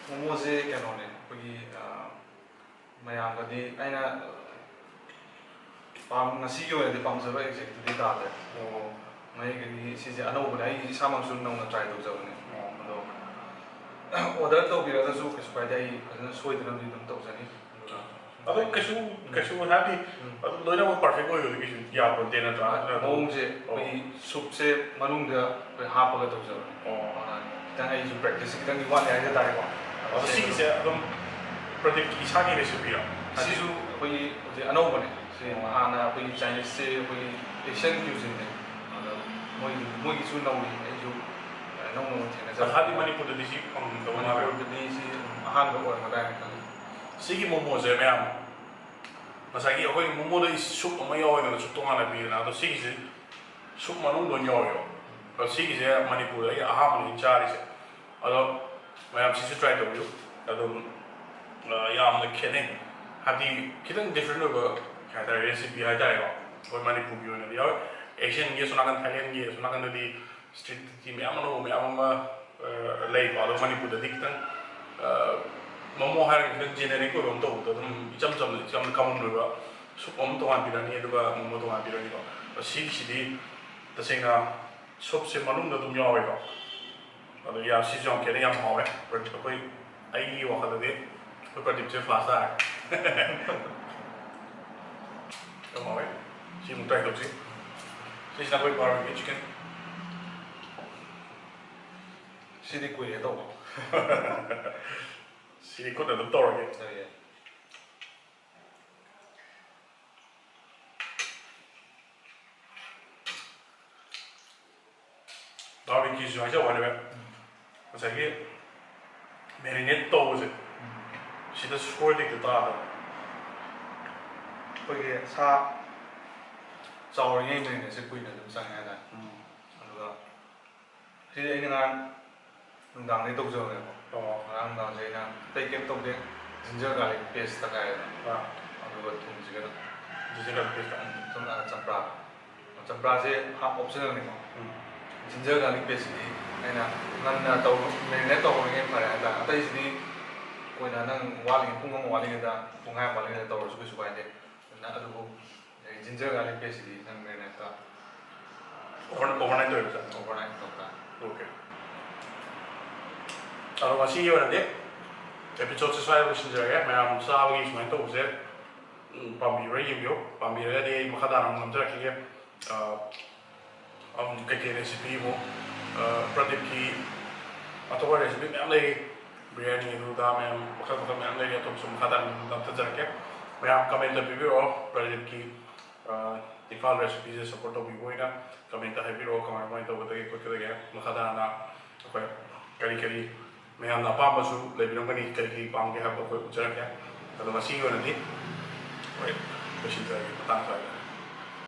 ꯃꯣꯃꯣꯁꯦ ꯀꯩꯅꯣꯅꯦ, ꯑꯩꯈꯣꯏꯒꯤ, ꯑ, ꯃꯌꯥꯝꯒꯗꯤ ꯑꯩꯅ ꯄꯥꯝ-, ꯉꯁꯤꯒꯤ ꯑꯣꯏꯅꯗꯤ ꯄꯥꯝꯖꯕ ꯑꯦꯛꯖꯦꯛꯇꯨꯗꯤ ꯇꯥꯗ꯭ꯔꯦ꯫ ꯑꯣ꯫ ꯃꯍꯩꯒꯗꯤ ꯁꯤꯁꯦ ꯑꯅꯧꯕꯅꯦ, ꯑꯩ ꯏꯁꯥꯃꯛꯁꯨ ꯅꯧꯅ ꯇ꯭ꯔꯥꯏ ꯇꯧꯖꯕꯅꯦ꯫ ꯑꯣ꯫ ꯑꯗꯣ ꯑꯣꯔꯗꯔ ꯇꯧꯕꯤꯔꯒꯁꯨ ꯀꯩꯁꯨ ꯀꯥꯏꯗꯦ, ꯑꯩ ꯐꯖꯅ ꯁꯣꯏꯗꯅꯕꯗꯤ ꯑꯗꯨꯝ ꯇꯧꯖꯅꯤ꯫ ꯑꯗꯨꯒ ꯑꯗꯨꯝ ꯀꯩꯁꯨ ꯀꯩꯁꯨ ꯍꯥꯏꯕꯗꯤ ꯑꯗꯨꯝ ꯂꯣꯏꯅꯃꯛ perfect ꯑꯣꯏꯕꯗꯤ ꯀꯩꯁꯨ ꯌꯥꯄꯣꯟꯇꯦ ꯅꯠꯇ꯭ꯔꯥ? ꯑꯗꯨꯅ ꯑꯗꯨꯝ, ꯃꯑꯣꯡꯁꯦ ꯑꯩꯈꯣꯏꯒꯤ ꯁꯨꯞꯁꯦ ꯃꯅꯨꯡꯗ ꯑꯩꯈꯣꯏ ꯍꯥꯞꯄꯒ ꯇꯧꯖꯕꯅꯦ꯫ ꯑꯣ꯫ ꯑꯗꯨꯅ ꯈꯤꯇꯪ ꯑꯩꯁꯨ practice ꯈꯤꯇꯪꯗꯤ ꯋꯥꯠꯂꯤ ꯍꯥꯏꯖ ꯇꯥꯔꯦꯀꯣ꯫ ꯑꯗꯣ ꯁꯤꯒꯤꯁꯦ ꯑꯗꯨꯝ ꯄ꯭ꯔꯗꯤꯞꯀꯤ ꯏꯁꯥꯒꯤ recipeꯔꯣ? ꯁꯤꯁꯨ ꯑꯩꯈꯣꯏꯒꯤ ꯍꯧꯖꯤꯛ ꯑꯅꯧꯕꯅꯦ꯫ ꯁꯤ ꯍꯥꯟꯅ ꯑꯩꯈꯣꯏꯒꯤ Chineseꯁꯦ ꯑꯩꯈꯣꯏꯒꯤ Asian cuisineꯅꯦ꯫ ꯑꯗꯣ ꯃꯣꯏꯒꯤ ꯃꯣꯏꯒꯤꯁꯨ ꯅꯧꯔꯤ꯫ ꯑꯩꯁꯨ ꯅꯧꯅ ꯊꯦꯡꯅꯖꯕ꯫ ꯍꯥꯏꯗꯤ ꯃꯅꯤꯄꯨꯔꯗꯗꯤ ꯁꯤ ꯐꯪꯗꯕ ꯃꯥꯜꯂꯦ꯫ ꯃꯅꯤꯄꯨꯔꯗꯗꯤ ꯁꯤ ꯑꯍꯥꯟꯕ ꯑꯣꯏꯔꯝꯒꯗ꯭ꯔꯥ ꯍꯥꯏꯅ ꯈꯜꯂꯤ꯫ ꯁꯤꯒꯤ ꯃꯣꯃꯣꯁꯦ ꯃꯌꯥꯝ, ꯉꯁꯥꯏꯒꯤ ꯑꯩꯈꯣꯏ ꯃꯣꯃꯣꯗ ꯁꯨꯞ ꯑꯃ ꯌꯥꯎꯋꯦꯗꯅ, ꯁꯨꯞ ꯇꯣꯉꯥꯟꯅ ꯄꯤꯗꯅ, ꯑꯗꯣ ꯁꯤꯒꯤꯁꯦ ꯁꯨꯞ ꯃꯅꯨꯡꯗ ꯑꯣꯏꯅ ꯌꯥꯎꯋꯦꯕ꯫ ꯑꯗꯣ ꯁꯤꯒꯤꯁꯦ ꯃꯅꯤꯄꯨꯔꯗ ꯑꯩ ꯑꯍꯥꯟꯕꯅꯤ ꯆꯥꯔꯤꯁꯦ꯫ ꯑꯗꯣ ꯃꯌꯥꯝ ꯁꯤꯁꯨ try ꯇꯧꯕꯤꯌꯨ꯫ ꯑꯗꯨꯝ, ꯑ, ꯌꯥꯝꯅ ꯈꯦꯠꯅꯩ꯫ ꯍꯥꯏꯕꯗꯤ ꯈꯤꯇꯪ different ꯑꯣꯏꯕ ꯀꯩ ꯍꯥꯏꯇꯥꯔꯦ, recipe ꯍꯥꯏꯇꯥꯔꯦꯀꯣ꯫ ꯑꯩꯈꯣꯏ ꯃꯅꯤꯄꯨꯔꯒꯤ ꯑꯣꯏꯅꯗꯤ ꯌꯥꯎꯋꯦ꯫ Asianꯒꯤ ꯑꯁꯣꯝ ꯅꯥꯀꯟ, Thailandꯒꯤ ꯑꯁꯣꯝ ꯅꯥꯀꯟꯗꯗꯤ streetꯀꯤ ꯃꯌꯥꯝ ꯑꯅꯧꯕ ꯃꯌꯥꯝ ꯑꯃ, ꯑ, ꯂꯩꯀꯣ꯫ ꯑꯗꯣ ꯃꯅꯤꯄꯨꯔꯗꯗꯤ ꯈꯤꯇꯪ, ꯑ, ꯃꯣꯃꯣ ꯍꯥꯏꯔꯒ ꯈꯤꯇꯪ generic ꯑꯣꯏꯕ ꯑꯃ ꯇꯧꯕꯗꯣ, ꯑꯗꯨꯝ ꯏꯆꯝ ꯆꯝꯅ, ꯌꯥꯝꯅ common ꯑꯣꯏꯕ ꯁꯨꯞ ꯑꯃ ꯇꯣꯉꯥꯟ ꯄꯤꯔꯅꯤ, ꯑꯗꯨꯒ ꯃꯣꯃꯣ ꯇꯣꯉꯥꯟ ꯄꯤꯔꯅꯤꯀꯣ꯫ ꯑꯗꯣ ꯁꯤꯒꯤꯁꯤꯗꯤ ꯇꯁꯦꯡꯅ ꯁꯨꯞꯁꯦ ꯃꯅꯨꯡꯗ ꯑꯗꯨꯝ ꯌꯥꯎꯋꯦꯀꯣ꯫ ꯑꯗꯣ ꯌꯥ-, ꯁꯤꯁꯨ ꯌꯥꯝ ꯈꯦꯠꯅꯩ, ꯌꯥꯝ ꯍꯥꯎꯋꯦ꯫ ꯑꯩꯈꯣꯏ, ꯑꯩꯒꯤ ꯋꯥꯈꯜꯗꯗꯤ ꯑꯩꯈꯣꯏ ꯄ꯭ꯔꯗꯤꯞꯁꯦ first ꯇꯥꯔꯦ꯫ ꯌꯥꯝ ꯍꯥꯎꯋꯦ꯫ ꯁꯤ ꯑꯃꯨꯛ try ꯇꯧꯁꯤ꯫ ꯁꯤꯁꯤꯅ ꯑꯩꯈꯣꯏ barbecue chicken꯫ ꯁꯤꯗꯤ ꯀꯨꯏꯔꯦ ꯇꯧꯕ꯫ ꯁꯤꯗꯤ ꯈꯨꯠꯅ ꯑꯗꯨꯝ ꯇꯧꯔꯒꯦ꯫ ꯇꯧꯔꯒꯦ꯫ Barbecueꯁꯨ ꯍꯥꯏꯖꯕ ꯋꯥꯅꯦꯕ, ꯉꯁꯥꯏꯒꯤ marinate ꯇꯧꯕꯁꯦ, ꯁꯤꯗ ꯁꯣꯏꯗ ꯍꯦꯛꯇ ꯇꯥꯗꯕ꯫ ꯑꯩꯈꯣꯏꯒꯤ ꯁꯥ ꯆꯥꯎꯔꯤꯉꯩ marinate ꯁꯦ ꯀꯨꯏꯅ ꯑꯗꯨꯝ ꯆꯪꯉꯦ ꯍꯥꯏꯇꯥꯔꯦ꯫ ꯎꯝ꯫ ꯑꯗꯨꯒ ꯁꯤꯗꯤ ꯑꯩ ꯉꯔꯥꯡ ꯅꯨꯡꯗꯥꯡꯗꯒꯤ ꯇꯧꯖꯕꯅꯦꯕ꯫ ꯑꯣ꯫ ꯉꯔꯥꯡ ꯅꯨꯡꯗꯥꯡꯁꯦ ꯑꯩꯅ ꯑꯇꯩ ꯀꯩꯝ ꯇꯧꯗꯦ, ginger garlic paste ꯇꯛꯈꯥꯏꯔꯦꯗꯅ꯫ ꯑꯥ꯫ ꯑꯗꯨꯒ ꯊꯨꯝꯁꯤꯒ ꯑꯗꯨꯝ꯫ Ginger garlic paste꯫ ꯎꯝ, ꯁꯨꯝ, ꯑ, ꯆꯝꯄ꯭ꯔꯥ꯫ ꯆꯝꯄ꯭ꯔꯥꯁꯦ half optionalꯅꯤꯀꯣ꯫ ꯎꯝ꯫ Ginger garlic pasteꯁꯤꯗꯤ ꯑꯩꯅ ꯉꯟꯅ ꯇꯧꯕ, marinate ꯇꯧꯍꯧꯔꯤꯉꯩ ꯐꯔꯦ ꯍꯥꯏꯇꯥꯔꯦ꯫ ꯑꯇꯩꯁꯤꯗꯤ ꯑꯩꯈꯣꯏꯅ ꯅꯪ ꯋꯥꯠꯂꯤꯉꯩ, ꯄꯨꯡ ꯑꯃ ꯋꯥꯠꯂꯤꯉꯩꯗ, ꯄꯨꯡꯈꯥꯏ ꯑꯃ ꯋꯥꯠꯂꯤꯉꯩꯗ ꯇꯧꯔꯁꯨ ꯀꯩꯁꯨ ꯀꯥꯏꯗꯦ꯫ ꯑꯗꯨꯅ ꯑꯗꯨꯕꯨ ginger garlic pasteꯁꯤꯗꯤ ꯅꯪ marinate ꯇ Over-, overnight ꯇꯧꯔꯤꯕ ꯆꯥꯛ? Overnight ꯇꯧ ꯇꯥꯔꯦ꯫ Okay꯫ ꯑꯗꯣ ꯉꯁꯤꯒꯤ ꯑꯣꯏꯅꯗꯤ ꯑꯦꯄꯤꯁꯣꯗꯁꯦ ꯁ꯭ꯋꯥꯏꯗ ꯂꯣꯏꯁꯤꯟꯖꯔꯒꯦ꯫ ꯃꯌꯥꯝ ꯆꯥꯕꯒꯤ ꯁꯨꯃꯥꯏꯅ ꯇꯧꯕꯁꯦ, ꯎꯝ, ꯄꯥꯝꯕꯤꯕ꯭ꯔꯥ ꯌꯦꯡꯕꯤꯌꯨ꯫ ꯄꯥꯝꯕꯤꯔꯒꯗꯤ ꯑꯩ ꯃꯈꯥ ꯇꯥꯅ ꯑꯃꯨꯛ ꯅꯝꯖꯔꯛꯈꯤꯒꯦ꯫ ꯑ, ꯑꯝ, ꯀꯩꯀꯩ ꯔꯦꯁꯤꯄꯤꯕꯨ, ꯑ, ꯄ꯭ꯔꯗꯤꯞꯀꯤ ꯑꯇꯣꯞꯄ ꯔꯦꯁꯤꯄꯤ ꯃꯌꯥꯝ ꯂꯩꯔꯤ꯫ ꯕꯤꯔꯌꯥꯅꯤ, ꯑꯗꯨꯗ ꯃꯌꯥꯝ ꯃꯈꯜ ꯃꯈꯜ ꯃꯌꯥꯝ ꯂꯩꯔꯤ꯫ ꯑꯇꯣꯞꯄꯁꯨ ꯃꯈꯥ ꯇꯥꯅ ꯅꯝꯊꯖꯔꯛꯀꯦ꯫ ꯃꯌꯥꯝ ꯀꯃꯦꯟꯇ ꯄꯤꯕꯤꯔꯛꯑꯣ꯫ ꯄ꯭ꯔꯗꯤꯞꯀꯤ, ꯑ, ꯏꯝꯐꯥꯜ ꯔꯦꯁꯤꯄꯤꯁꯦ ꯁꯞꯄꯣꯔꯠ ꯇꯧꯕꯤꯕ ꯑꯣꯏꯅ ꯀꯃꯦꯟꯇ ꯍꯥꯏꯕꯤꯔꯛꯑꯣ, ꯀꯃꯥꯏ ꯀꯃꯥꯏꯅ ꯇꯧꯒꯗꯒꯦ ꯈꯣꯠꯀꯗꯒꯦ꯫ ꯃꯈꯥ ꯇꯥꯅ ꯑꯩꯈꯣꯏ ꯀꯔꯤ ꯀꯔꯤ ꯃꯌꯥꯝꯅ ꯑꯄꯥꯝꯕꯁꯨ ꯂꯩꯕꯤꯔꯝꯒꯅꯤ, ꯀꯔꯤ ꯀꯔꯤ ꯄꯥꯝꯒꯦ ꯍꯥꯏꯕꯗꯣ ꯑꯩꯈꯣꯏ ꯎꯠꯆꯔꯛꯀꯦ꯫ ꯑꯗꯣ ꯉꯁꯤꯒꯤ ꯑꯣꯏꯅꯗꯤ ꯍꯣꯏ, ꯂꯣꯏꯁꯤꯟꯖꯔꯒꯦ ꯃꯇꯥꯡ ꯁ꯭ꯋꯥꯏꯗ꯫